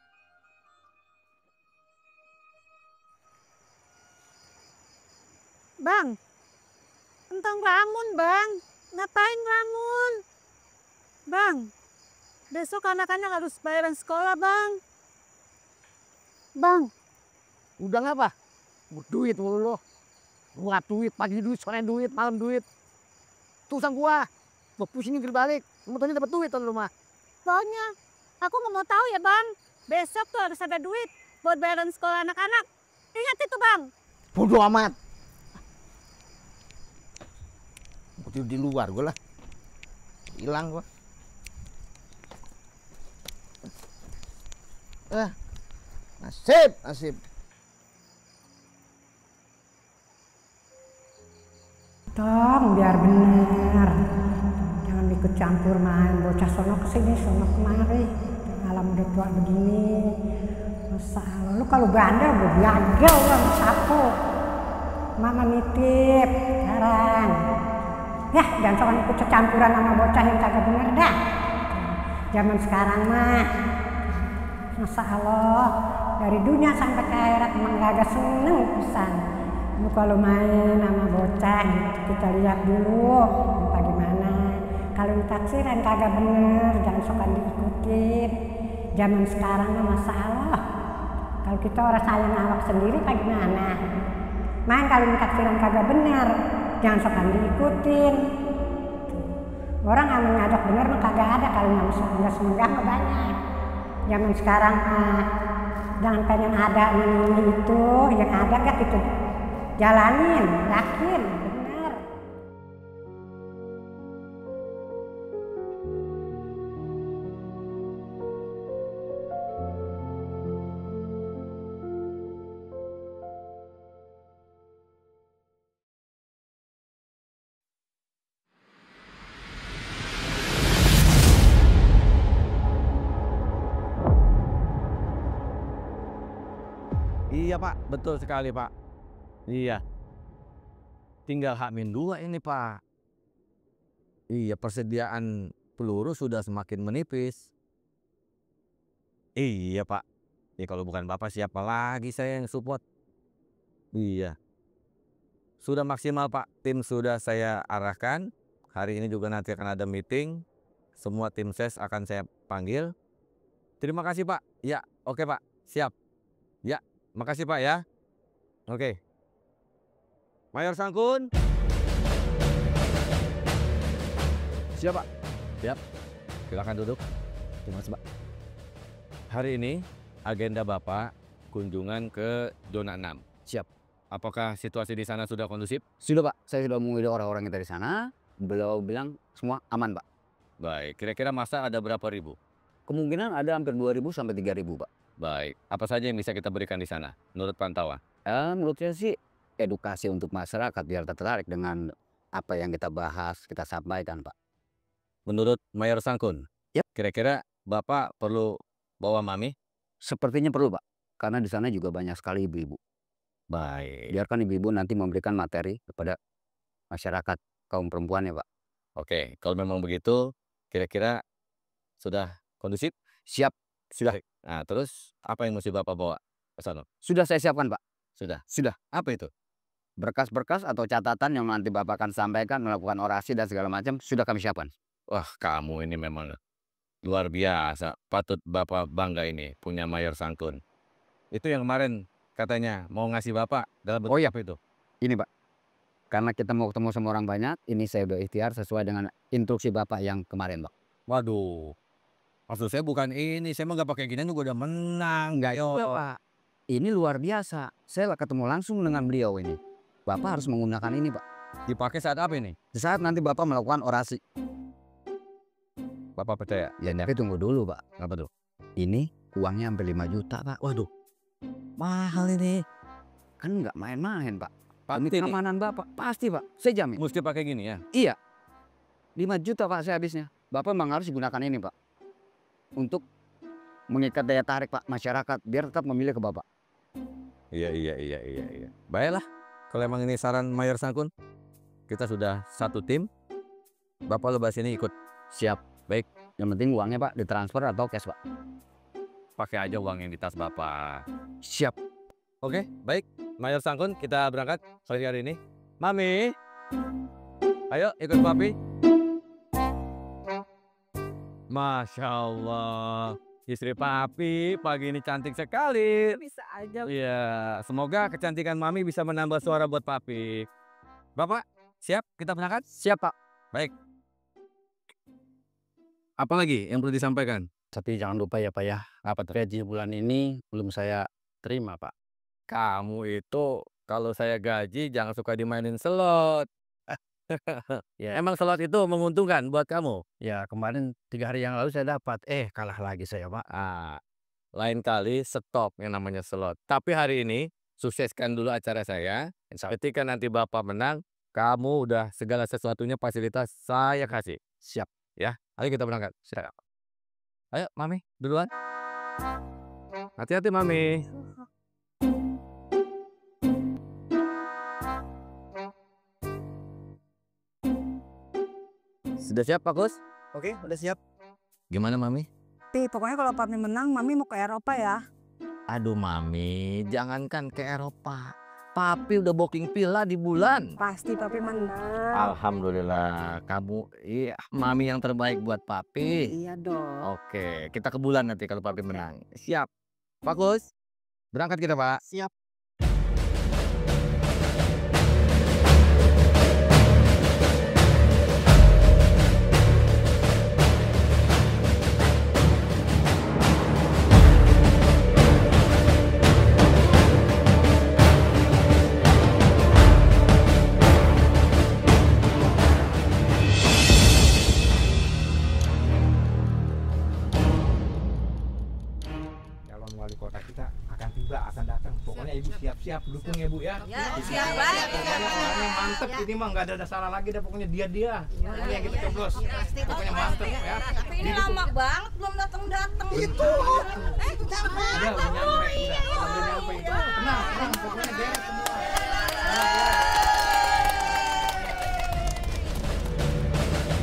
Bang, tentang ngelamun bang. Ngapain ngelamun? Bang, besok anak-anak harus bayaran sekolah bang. Bang. Udah ngapa? Duit mulu lo. Buat duit, pagi duit, sore duit, malam duit. Tusan gua. Gua pusing balik. Motornya dapat duit tuh rumah. Soalnya aku mau tahu ya bang. Besok tuh harus ada duit buat bayaran sekolah anak-anak. Ingat itu bang. Bodoh amat. Gua tidur di luar gua lah. Hilang gua. Nasib. Tong biar bener, jangan ikut campur main bocah sono kesini sono kemari. Alam udah tua begini, masa lu kalau bandel gue biagel bang sapu. Mama nitip sekarang. Ya jangan sokan ikut campuran sama bocah yang kagak bener dah. Zaman sekarang mah, masa Allah dari dunia sampai ke akhirat emang kagak seneng pisan. Lu kalau main sama bocah kita lihat dulu apa gimana. Kalau ditaksiran kagak bener, jangan suka diikutin. Zaman sekarang mah masalah. Kalau kita orang sayang awak sendiri apa gimana? Main kalau ditaksiran kagak bener, jangan suka diikutin. Orang yang ngajak bener mah kagak ada, kalau nggak semenggah mah banyak. Zaman sekarang jangan pengen ada ini itu, yang ada gak gitu. Jalanin, yakin, bener. Iya Pak, betul sekali Pak. Iya. Tinggal H-2 ini Pak. Iya, persediaan peluru sudah semakin menipis. Iya Pak. Ya kalau bukan Bapak siapa lagi saya yang support. Iya. Sudah maksimal Pak. Tim sudah saya arahkan. Hari ini juga nanti akan ada meeting. Semua tim ses akan saya panggil. Terima kasih Pak. Ya, oke Pak. Siap. Ya, makasih Pak ya. Oke. Mayor Sangkun. Siap Pak. Siap. Silakan duduk. Terima kasih Pak. Hari ini agenda Bapak kunjungan ke zona 6. Siap. Apakah situasi di sana sudah kondusif? Sudah Pak. Saya sudah mengunjungi orang-orang yang dari sana. Beliau bilang semua aman Pak. Baik. Kira-kira masa ada berapa ribu? Kemungkinan ada hampir 2.000 sampai 3.000 Pak. Baik. Apa saja yang bisa kita berikan di sana menurut pantauan? Menurut saya sih edukasi untuk masyarakat biar tertarik dengan apa yang kita bahas, kita sampaikan Pak. Menurut Mayor Sangkun, Yap. Kira-kira Bapak perlu bawa Mami? Sepertinya perlu Pak, karena di sana juga banyak sekali ibu-ibu. Baik. Biarkan ibu-ibu nanti memberikan materi kepada masyarakat kaum perempuan ya Pak. Oke, kalau memang begitu, kira-kira sudah kondusif? Siap, sudah. Nah, terus apa yang mesti Bapak bawa ke sana? Sudah saya siapkan Pak. Sudah. Apa itu? Berkas-berkas atau catatan yang nanti Bapak akan sampaikan, melakukan orasi dan segala macam, sudah kami siapkan. Wah, kamu ini memang luar biasa. Patut Bapak bangga ini punya Mayor Sangkun. Itu yang kemarin katanya mau ngasih Bapak dalam bentuk apa itu? Ini Pak, karena kita mau ketemu sama orang banyak, ini saya udah ikhtiar sesuai dengan instruksi Bapak yang kemarin Pak. Waduh, maksud saya bukan ini. Saya mah nggak pakai ginian juga udah menang. Enggak Yo. juga Pak. Ini luar biasa. Saya ketemu langsung dengan beliau ini. Bapak harus menggunakan ini, Pak. Dipakai saat apa ini? Saat nanti Bapak melakukan orasi. Bapak percaya? Ya, tapi tunggu dulu, Pak. Apa tuh? Ini uangnya hampir 5 juta, Pak. Waduh, mahal ini. Kan nggak main-main, Pak. Demi keamanan Bapak. Pasti, Pak. Saya jamin. Mesti pakai gini ya? Iya. 5 juta, Pak, saya habisnya. Bapak memang harus gunakan ini, Pak. Untuk mengikat daya tarik, Pak, masyarakat. Biar tetap memilih ke Bapak. Iya. Baiklah, kalau emang ini saran Mayor Sangkun, kita sudah satu tim. Bapak lepas ini ikut. Siap. Baik. Yang penting uangnya, Pak, ditransfer atau cash, Pak? Pakai aja uang yang di tas Bapak. Siap. Oke, baik. Mayor Sangkun, kita berangkat kali ini. Mami, ayo ikut papi. Masya Allah, istri papi pagi ini cantik sekali. Bisa aja. Iya, semoga kecantikan mami bisa menambah suara buat papi. Bapak, siap kita berangkat? Siap, Pak. Baik. Apa lagi yang perlu disampaikan? Tapi jangan lupa ya, Pak, ya. Apa tuh? Gaji bulan ini belum saya terima, Pak. Kamu itu kalau saya gaji jangan suka dimainin slot. Ya. Emang slot itu menguntungkan buat kamu? Ya, kemarin 3 hari yang lalu saya dapat. Kalah lagi saya, Pak. Lain kali stop yang namanya slot. Tapi hari ini sukseskan dulu acara saya. Ketika nanti Bapak menang, kamu udah segala sesuatunya fasilitas saya kasih. Siap. Ya, ayo kita berangkat. Siap. Ayo, Mami, duluan. Hati-hati, Mami. Sudah siap, Pak Kus? Oke, udah siap. Gimana, Mami? Pokoknya kalau Papi menang, Mami mau ke Eropa ya. Aduh, Mami, jangankan ke Eropa. Papi udah booking villa di bulan. Pasti Papi menang. Alhamdulillah, kamu Mami yang terbaik buat Papi. Iya dong. Oke, kita ke bulan nanti kalau Papi menang. Siap. Pak Kus, berangkat kita, Pak. Siap. Wali kota kita akan tiba, akan datang. Pokoknya Ibu siap-siap dukung ya, Bu ya. Siap, Pak. Pokoknya mantep ini mah, nggak ada salah lagi dah. Pokoknya dia. Pokoknya yang kita coblos. Pokoknya mantep ya. Tapi ini lama banget belum datang. Itu. Udah nyampe, udah nyampe. Tenang, pokoknya beres semua.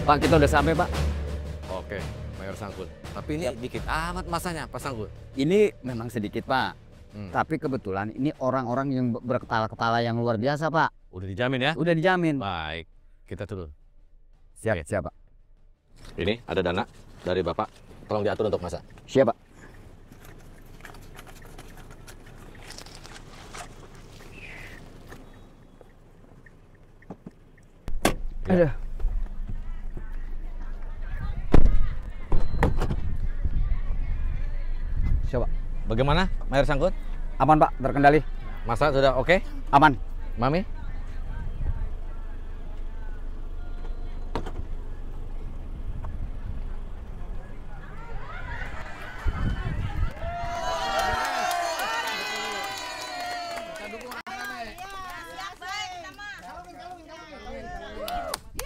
Pak, kita udah sampai, Pak. Oke, Mayor Sangkun. Tapi ini dikit amat masanya, Pak Sangkun. Ini memang sedikit, Pak. Tapi kebetulan ini orang-orang yang berkepala-kepala yang luar biasa, Pak. Udah dijamin ya? Udah dijamin. Baik, kita turun. Siap, siap, Pak. Ini ada dana dari Bapak. Tolong diatur untuk masak. Siap, Pak. Aduh. Siapa? Bagaimana, Mayor Sangkun? Aman, Pak, terkendali. Masa sudah oke? Aman. Mami?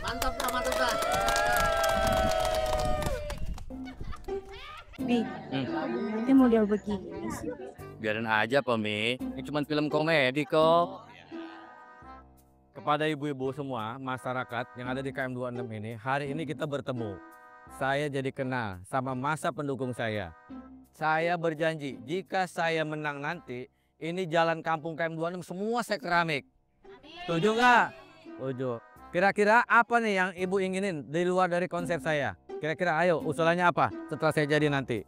Mantap dah, mantap dah. Nanti model begini sih. Biarin aja, Pemi. Ini cuma film komedi kok. Kepada ibu-ibu semua, masyarakat yang ada di KM26 ini, hari ini kita bertemu. Saya jadi kenal sama masa pendukung saya. Saya berjanji, jika saya menang nanti, ini jalan kampung KM26 semua saya keramik. Setuju nggak? Setuju. Kira-kira apa nih yang ibu inginin di luar dari konsep saya? Kira-kira ayo, usulannya apa setelah saya jadi nanti?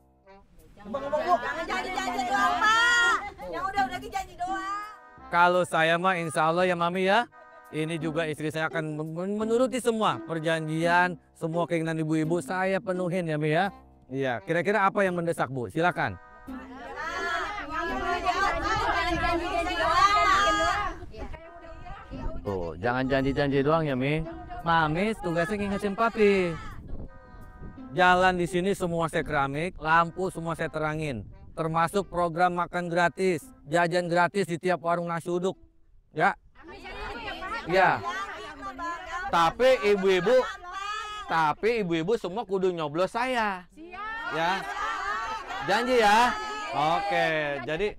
Jangan janji-janji doang, Pak. Yang udah janji doang. Kalau saya mah insya Allah ya Mami ya. Ini juga istri saya akan menuruti semua perjanjian, semua keinginan ibu-ibu saya penuhin ya Mi ya. Iya, kira-kira apa yang mendesak Bu? Silakan. Tuh, jangan janji-janji doang ya, Mi. Mami tugasnya ngingetin papi. Jalan di sini semua saya keramik, lampu semua saya terangin. Termasuk program makan gratis, jajan gratis di tiap warung nasi uduk. Ya? Ya. Tapi ibu-ibu semua kudu nyoblos saya. Ya. Janji ya? Oke, jadi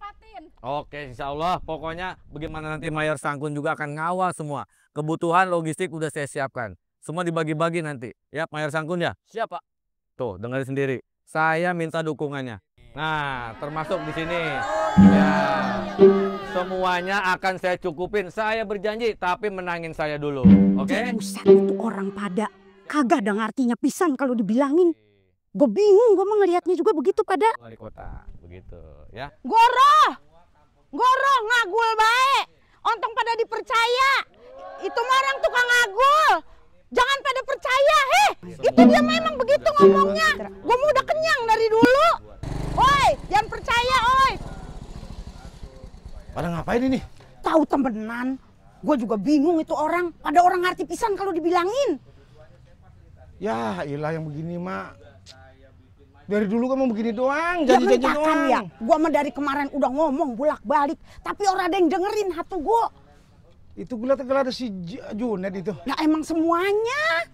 insya Allah pokoknya bagaimana nanti Mayor Sangkun juga akan ngawal semua. Kebutuhan logistik udah saya siapkan. Semua dibagi-bagi nanti. Ya, Mayor Sangkun ya? Siap, Pak. Tuh, dengerin sendiri. Saya minta dukungannya. Nah, termasuk di sini. Ya. Semuanya akan saya cukupin. Saya berjanji, tapi menangin saya dulu. Oke? Buset, itu orang pada kagak ada ngartinya pisan kalau dibilangin. Gue bingung, gue mau ngelihatnya juga begitu pada. Wali kota, begitu ya. Goro ngagul baik. Ontong pada dipercaya. Itu mah orang tukang ngagul. Jangan pada percaya, itu dia memang begitu ngomongnya. Gue mau udah kenyang dari dulu. Oi, jangan percaya, oi. Pada ngapain ini? Tahu temenan. Gue juga bingung itu orang. Pada orang ngerti pisan kalau dibilangin. Ya, ilah yang begini, Mak. Dari dulu kamu begini doang, janji-janji doang. Ya, gue mah dari kemarin udah ngomong bolak-balik. Tapi orang ada yang dengerin hatu gue. Itu gula ada si Junet itu. Ya emang semuanya.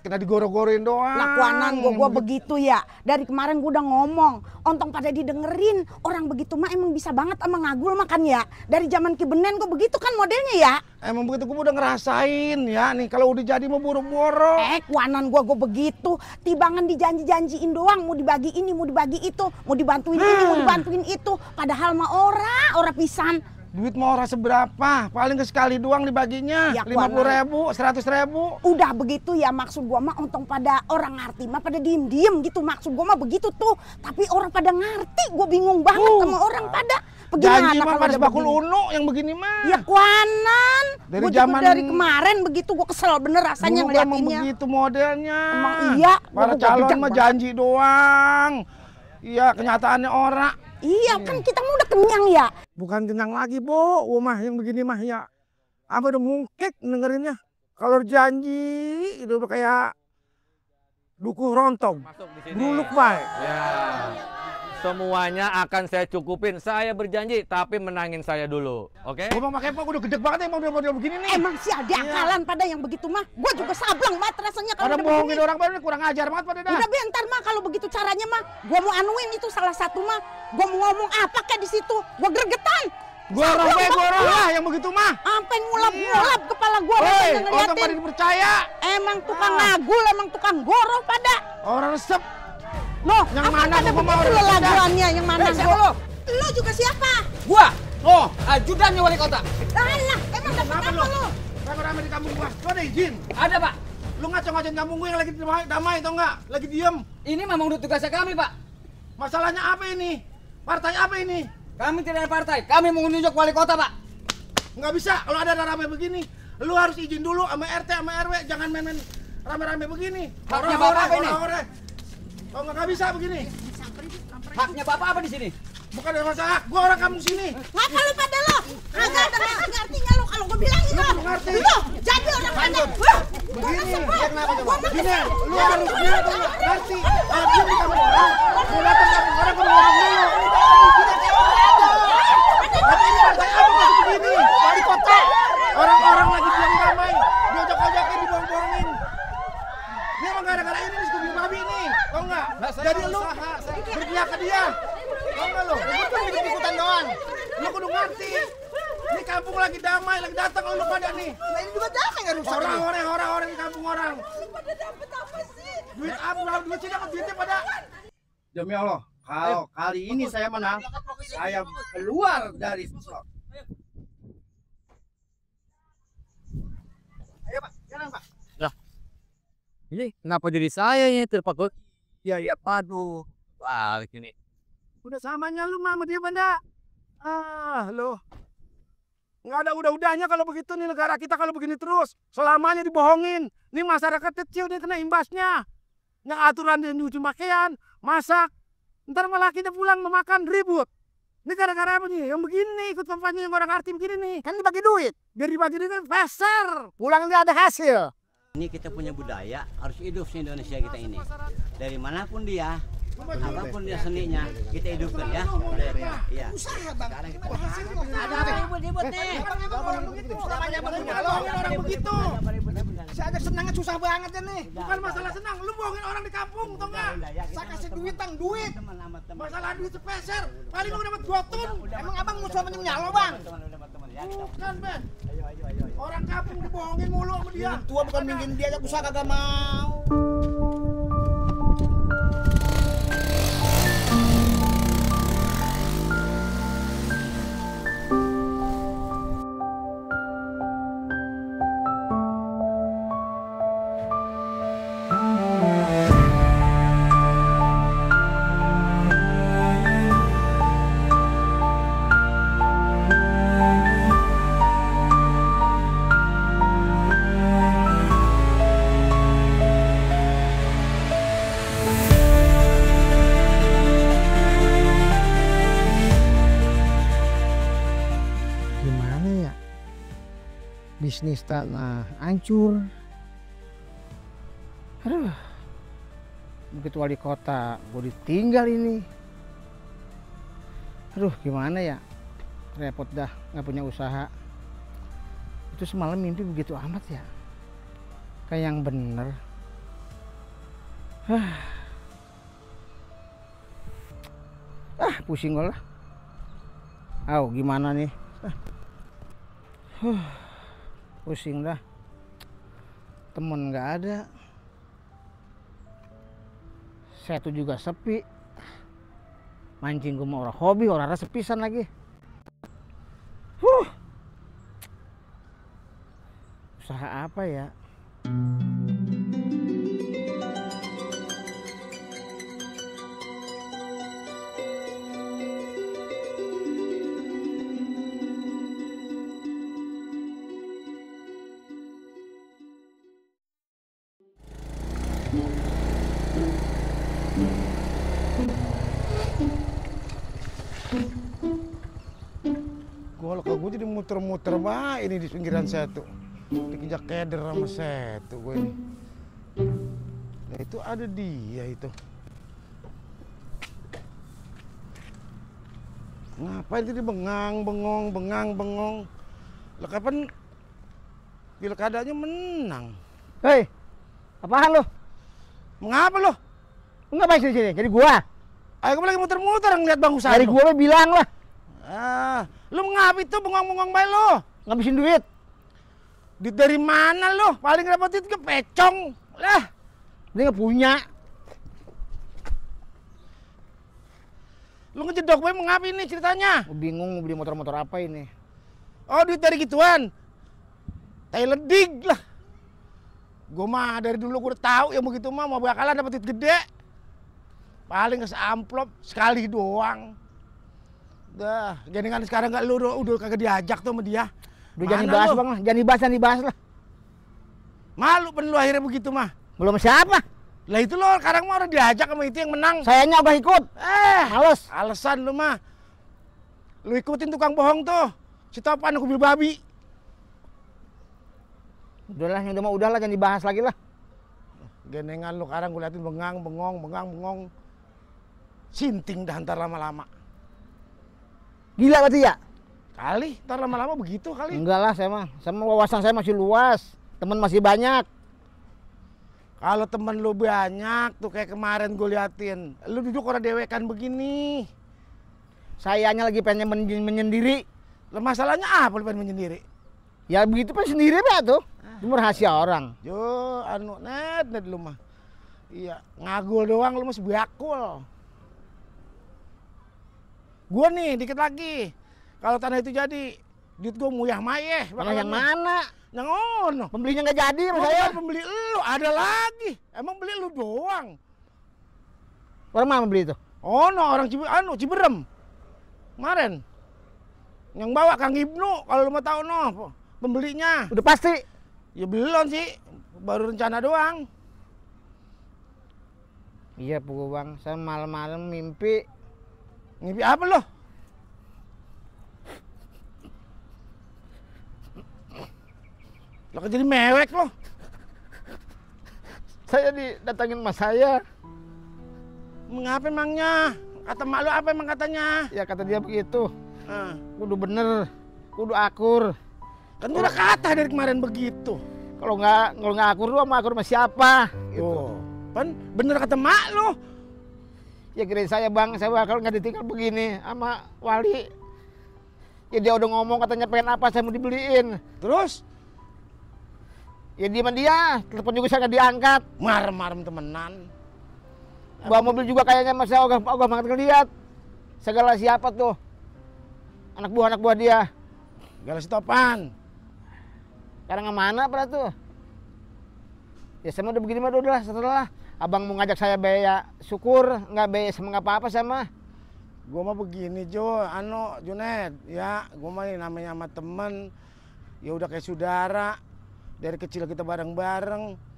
Kena digoro-goroin doang. Lakuanan gue begitu ya. Dari kemarin gue udah ngomong. Ontong pada didengerin. Orang begitu mah emang bisa banget sama ngagul makan ya. Dari zaman Kibenen gue begitu kan modelnya ya. Emang begitu gue udah ngerasain ya. Nih kalau udah jadi mau boro-boro. Kuanan gue begitu. Tibangan dijanji-janjiin doang. Mau dibagi ini, mau dibagi itu. Mau dibantuin ini, mau dibantuin itu. Padahal mah ora pisan. Duit mau orang seberapa? Paling sekali doang dibaginya. Ya, 50.000, 100.000. Udah begitu ya, maksud gua mah untung pada orang ngerti mah pada diem-diem gitu. Maksud gua mah begitu tuh. Tapi orang pada ngerti, gua bingung banget sama orang pada. Janji mah pada bakul uno yang begini mah. Ya kuanan. Dari zaman dari kemarin begitu gua kesel bener rasanya ngeliatinnya. Emang begitu modelnya. Emang iya. Para calon mah janji doang. Iya, kenyataannya ora. Iya, kan kita mau udah kenyang ya. Bukan kenyang lagi, Bu. Mah yang begini mah ya. Apa udah mungkik dengerinnya. Kalau janji itu udah kayak dukuh rontong. Buluk baik. Ya. Semuanya akan saya cukupin. Saya berjanji, tapi menangin saya dulu. Oke? Gue mau pakai apa? Gue udah gede banget ya model-model begini nih. Emang sih ada akalan pada yang begitu mah. Gue juga sableng banget rasanya kalau udah bohongin orang pada kurang ajar banget pada dah. Udah bentar mah kalau begitu caranya mah. Gue mau anuin itu salah satu mah. Gue mau ngomong apa kayak di situ. Gue gregetan. Gorong lah yang begitu mah. Sampai ngulap-ngulap kepala gue rasanya ngeliatin. Orang pada dipercaya. Emang tukang ngagul, emang tukang goroh pada. Orang resep. Loh, yang mana gua mau laguannya, yang mana gua? Lo juga siapa? Gua. Oh, ajudannya wali kota. Alah, emang dapat apa lo? Rame-rame di kampung gua. Lu ada izin? Ada, Pak. Lu ngaco-ngacoin kampung gua yang lagi damai atau enggak? Lagi diem. Ini memang udah tugasnya kami, Pak. Masalahnya apa ini? Partai apa ini? Kami tidak ada partai. Kami mau menunjuk wali kota, Pak. Nggak bisa kalau ada rame begini. Lu harus izin dulu sama RT sama RW. Jangan main-main rame-rame begini. Haknya Bapak apa ini? Oh, nggak bisa begini. Haknya Bapak apa di sini? Bukan ada masalah. Gua orang kampung sini. Ngapa lu pada lo? Kagak ada ngerti-ngertinya lo kalau gua bilangin lo. Ngerti. Lo jadi orang pada. Begini, ya kenapa coba? Begini, lu harus ngerti. Dia di kampung orang. Mau datang kampung orang gua ngomong dulu. Tapi ini partai apa masih begini? Wali kota. Orang-orang lagi diam damai. Diojok-ojokin, diborong-borongin. Ini emang gara-gara ini nih Scooby Babi nih. Tau nggak? Jadi lu berpihak ke dia. Tau nggak lo? Lu tuh ikut-ikutan doang. Lu kudu ngerti. Ini kampung lagi damai, lagi datang lu pada nih. Nah ini juga damai nggak rusak ini? Orang-orang di kampung orang. Lu pada dapet apa sih? Duit apa? Duit sih dapat duitnya pada. Demi Allah, kalau kali ini saya menang, saya keluar dari slot. Ayo Pak, jalan Pak. Ini kenapa jadi saya yang terpaku? Ya, padu. Wah, ini. Udah samanya lu sama dia benda. Lo. Nggak ada udah-udahnya kalau begitu nih negara kita kalau begini terus. Selamanya dibohongin. Ini masyarakat kecil nih kena imbasnya. Yang aturan dia nyuci pakaian, masak. Ntar malah kita pulang memakan ribut. Ini gara-gara apa nih? Yang begini nih, ikut kampanye yang orang arti begini nih. Kan dibagi duit. Biar dibagi duit kan pasar. Pulang ini ada hasil. Ini kita punya budaya, harus hidup di Indonesia kita ini. Dari manapun dia, apapun dia seninya, kita hidupkan ya. Iya. Usaha bang. Sekarang kita Ada apa ribut-ribut nih? Orang begitu. Namanya orang begitu. Saya aja senangnya susah banget ya nih. Bukan masalah senang, lu bohongin orang di kampung, tau nggak? Saya kasih duit, duit. Masalah duit sepeser, paling lu dapat 2 ton. Emang abang musuh nyalo bang? Bukan Ben. Orang kampung dibohongin mulu sama dia. Tua bukan minggin dia, usaha kagak mau. Bisnis tanah hancur. Aduh, begitu wali kota gue ditinggal ini. Aduh, gimana ya, repot dah, nggak punya usaha. Itu semalam mimpi begitu amat ya, kayak yang bener. Pusing gue lah. Gimana nih? Pusing dah, temen nggak ada, saya tuh juga sepi, mancing gue mau orang hobi, orang sepisan lagi. Usaha apa ya? Gue jadi muter-muter bah ini di pinggiran Setu, dikejar keder sama Setu gue ini. Nah itu ada dia itu. Ngapain jadi bengong? Lah kapan pilkadanya menang? Hei, apaan lo? Mengapa lo? Lu ngapain sini? Jadi gua? Ayo gue lagi muter-muter ngeliat Bang Usaha. Dari gua bilang lah. Lu ngapa itu bengong-bengong bae lo? Ngabisin duit. Duit dari mana lo? Paling dapat duit ke pecong. Lah, dia nggak punya. Lu ngejedok bae mengapa ini ceritanya? Gue bingung mau beli motor-motor apa ini. Oh, duit dari gituan. Tai ledik lah. Gue mah dari dulu gue udah tahu ya begitu mah mau bakalan dapat duit gede. Paling ke amplop sekali doang. Dah, jadi kan sekarang nggak lu udah kagak diajak tuh sama dia. Udah jangan dibahas bang lah, jangan dibahas lah. Malu pen lu akhirnya begitu mah. Belum siapa? Lah itu lo sekarang mah udah diajak sama itu yang menang. Sayanya udah ikut. Males. Alasan lu mah. Lu ikutin tukang bohong tuh. Si Topan kubil babi. Udahlah, yang udah mau udahlah jangan dibahas lagi lah. Genengan lu sekarang gue liatin bengong. Sinting dah ntar lama-lama. Gila berarti ya? Kali, ntar lama-lama begitu kali. Enggak lah saya mah, sama wawasan saya masih luas, teman masih banyak. Kalau teman lu banyak tuh kayak kemarin gue liatin, lu duduk orang dewekan begini. Sayanya lagi pengen menyendiri. Lah masalahnya apa lu pengen menyendiri? Ya begitu pengen sendiri pak tuh, itu rahasia orang. Yo, net lu mah. Iya, ngagul doang lu masih bakul. Gua nih dikit lagi. Kalau tanah itu jadi, duit gua muyah mayeh. Yang mana? Yang ono. Pembelinya nggak jadi sama saya. Pembeli lu ada lagi. Emang beli lu doang. Orang mana beli itu? Ono orang Ciberem. Kemarin. Yang bawa Kang Ibnu kalau lu mau tahu no pembelinya. Udah pasti. Ya belum sih. Baru rencana doang. Iya Bu Bang, saya malam-malam mimpi. Mimpi apa lo? Lo kan jadi mewek lo. Saya didatangin mas saya. Mengapa emangnya? Kata mak lu apa emang katanya? Ya kata dia begitu. Kudu bener, kudu akur. Kan udah kata dari kemarin begitu. Kalau nggak akur lu akur sama siapa? Gitu. Kan bener kata mak lu. Ya kirain saya bang, saya bakal nggak ditinggal begini sama Wali. Ya dia udah ngomong katanya pengen apa saya mau dibeliin. Terus? Ya diem dia, telepon juga saya nggak diangkat. Marem temenan. Bawa mobil juga kayaknya mas saya ogah banget ngeliat. Segala siapa tuh? Anak buah dia. Segala setopan. Sekarang kemana pada tuh? Ya sama udah begini mah udah setelah abang mau ngajak saya bea syukur, nggak bea sama nggak apa-apa sama. Gua mah begini Jo, Junet, ya gua mah namanya sama temen, ya udah kayak saudara. Dari kecil kita bareng-bareng.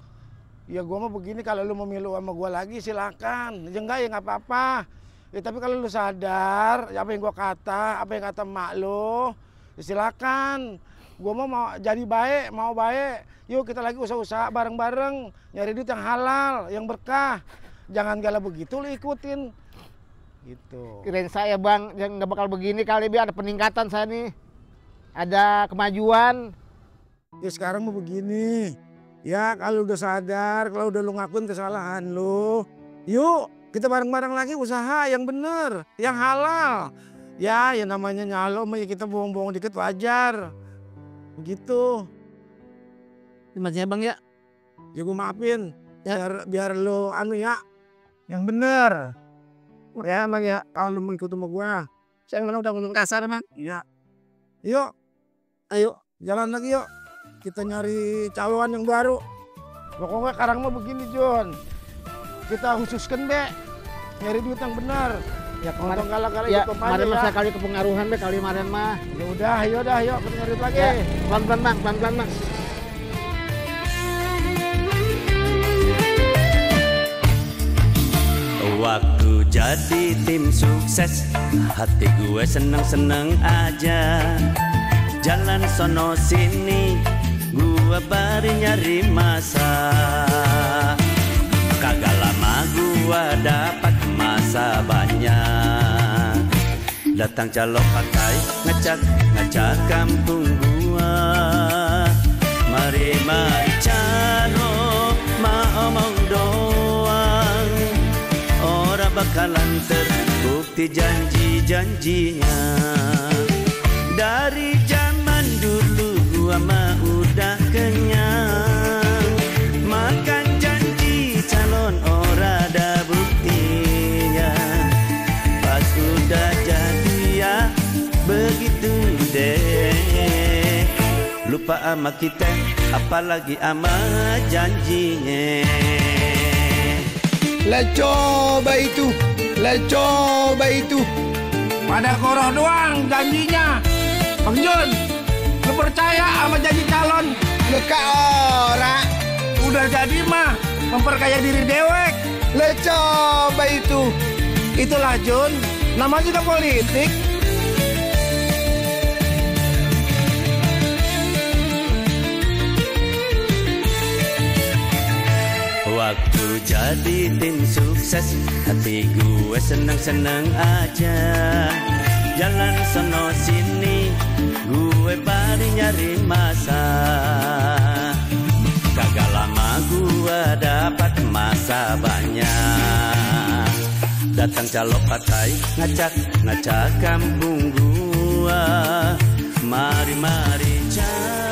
Ya gua mah begini, kalau lu mau milu sama gua lagi silakan. Ya enggak ya nggak apa-apa. Ya tapi kalau lu sadar, ya apa yang gua kata, apa yang kata mak lu, ya silakan. Gua mau jadi baik, mau baik. Yuk kita lagi usaha-usaha bareng-bareng, nyari duit yang halal, yang berkah. Jangan galau begitu lu ikutin. Gitu. Kirain saya bang, yang nggak bakal begini kali biar ada peningkatan saya nih. Ada kemajuan. Ya sekarang mau begini. Ya kalau udah sadar, kalau udah lu ngakuin kesalahan lu, yuk kita bareng-bareng lagi usaha yang bener, yang halal. Ya namanya nyalo, ya kita bohong-bohong dikit wajar. Begitu. Maksudnya bang ya? Ya gue maafin. Ya. Biar lu ya, yang bener. Ya bang ya, kalau lu mau ikut sama gue. Saya udah ngomong kasar bang. Iya. Yuk, ayo jalan lagi yuk. Kita nyari calon yang baru. Pokoknya sekarang mah begini John. Kita khususkan be, nyari duit yang benar. Ya kemarin kemarin mah saya kali kepengaruhan be, kali kemarin mah. Ya udah, ayo kita nyari duit lagi. Ya, pelan-pelan bang. Waktu jadi tim sukses, hati gue seneng-seneng aja. Jalan sono sini, gua baru nyari masa. Kagak lama gua dapat masa banyak. Datang calon pakai ngacak kampung gua. Mari calo mau omong doang. Ora bakalan terbukti janji-janjinya. Dari zaman dulu gua mah udah kenyang. Makan janji calon ora ada buktinya. Pas udah jadi ya begitu deh. Lupa ama kita apalagi ama janjinya. Lah coba itu. Pada koroh doang janjinya. Bang Jun, lu percaya sama janji calon? Leka ora. Udah jadi mah memperkaya diri dewek. Le coba itu. Itulah Jun, namanya juga politik. Waktu jadi tim sukses, hati gue seneng-seneng aja. Jalan sono sini, gue baru nyari masa. Kagak lama gue dapat masa banyak. Datang calon pakai ngacak kampung gue. Mari cari.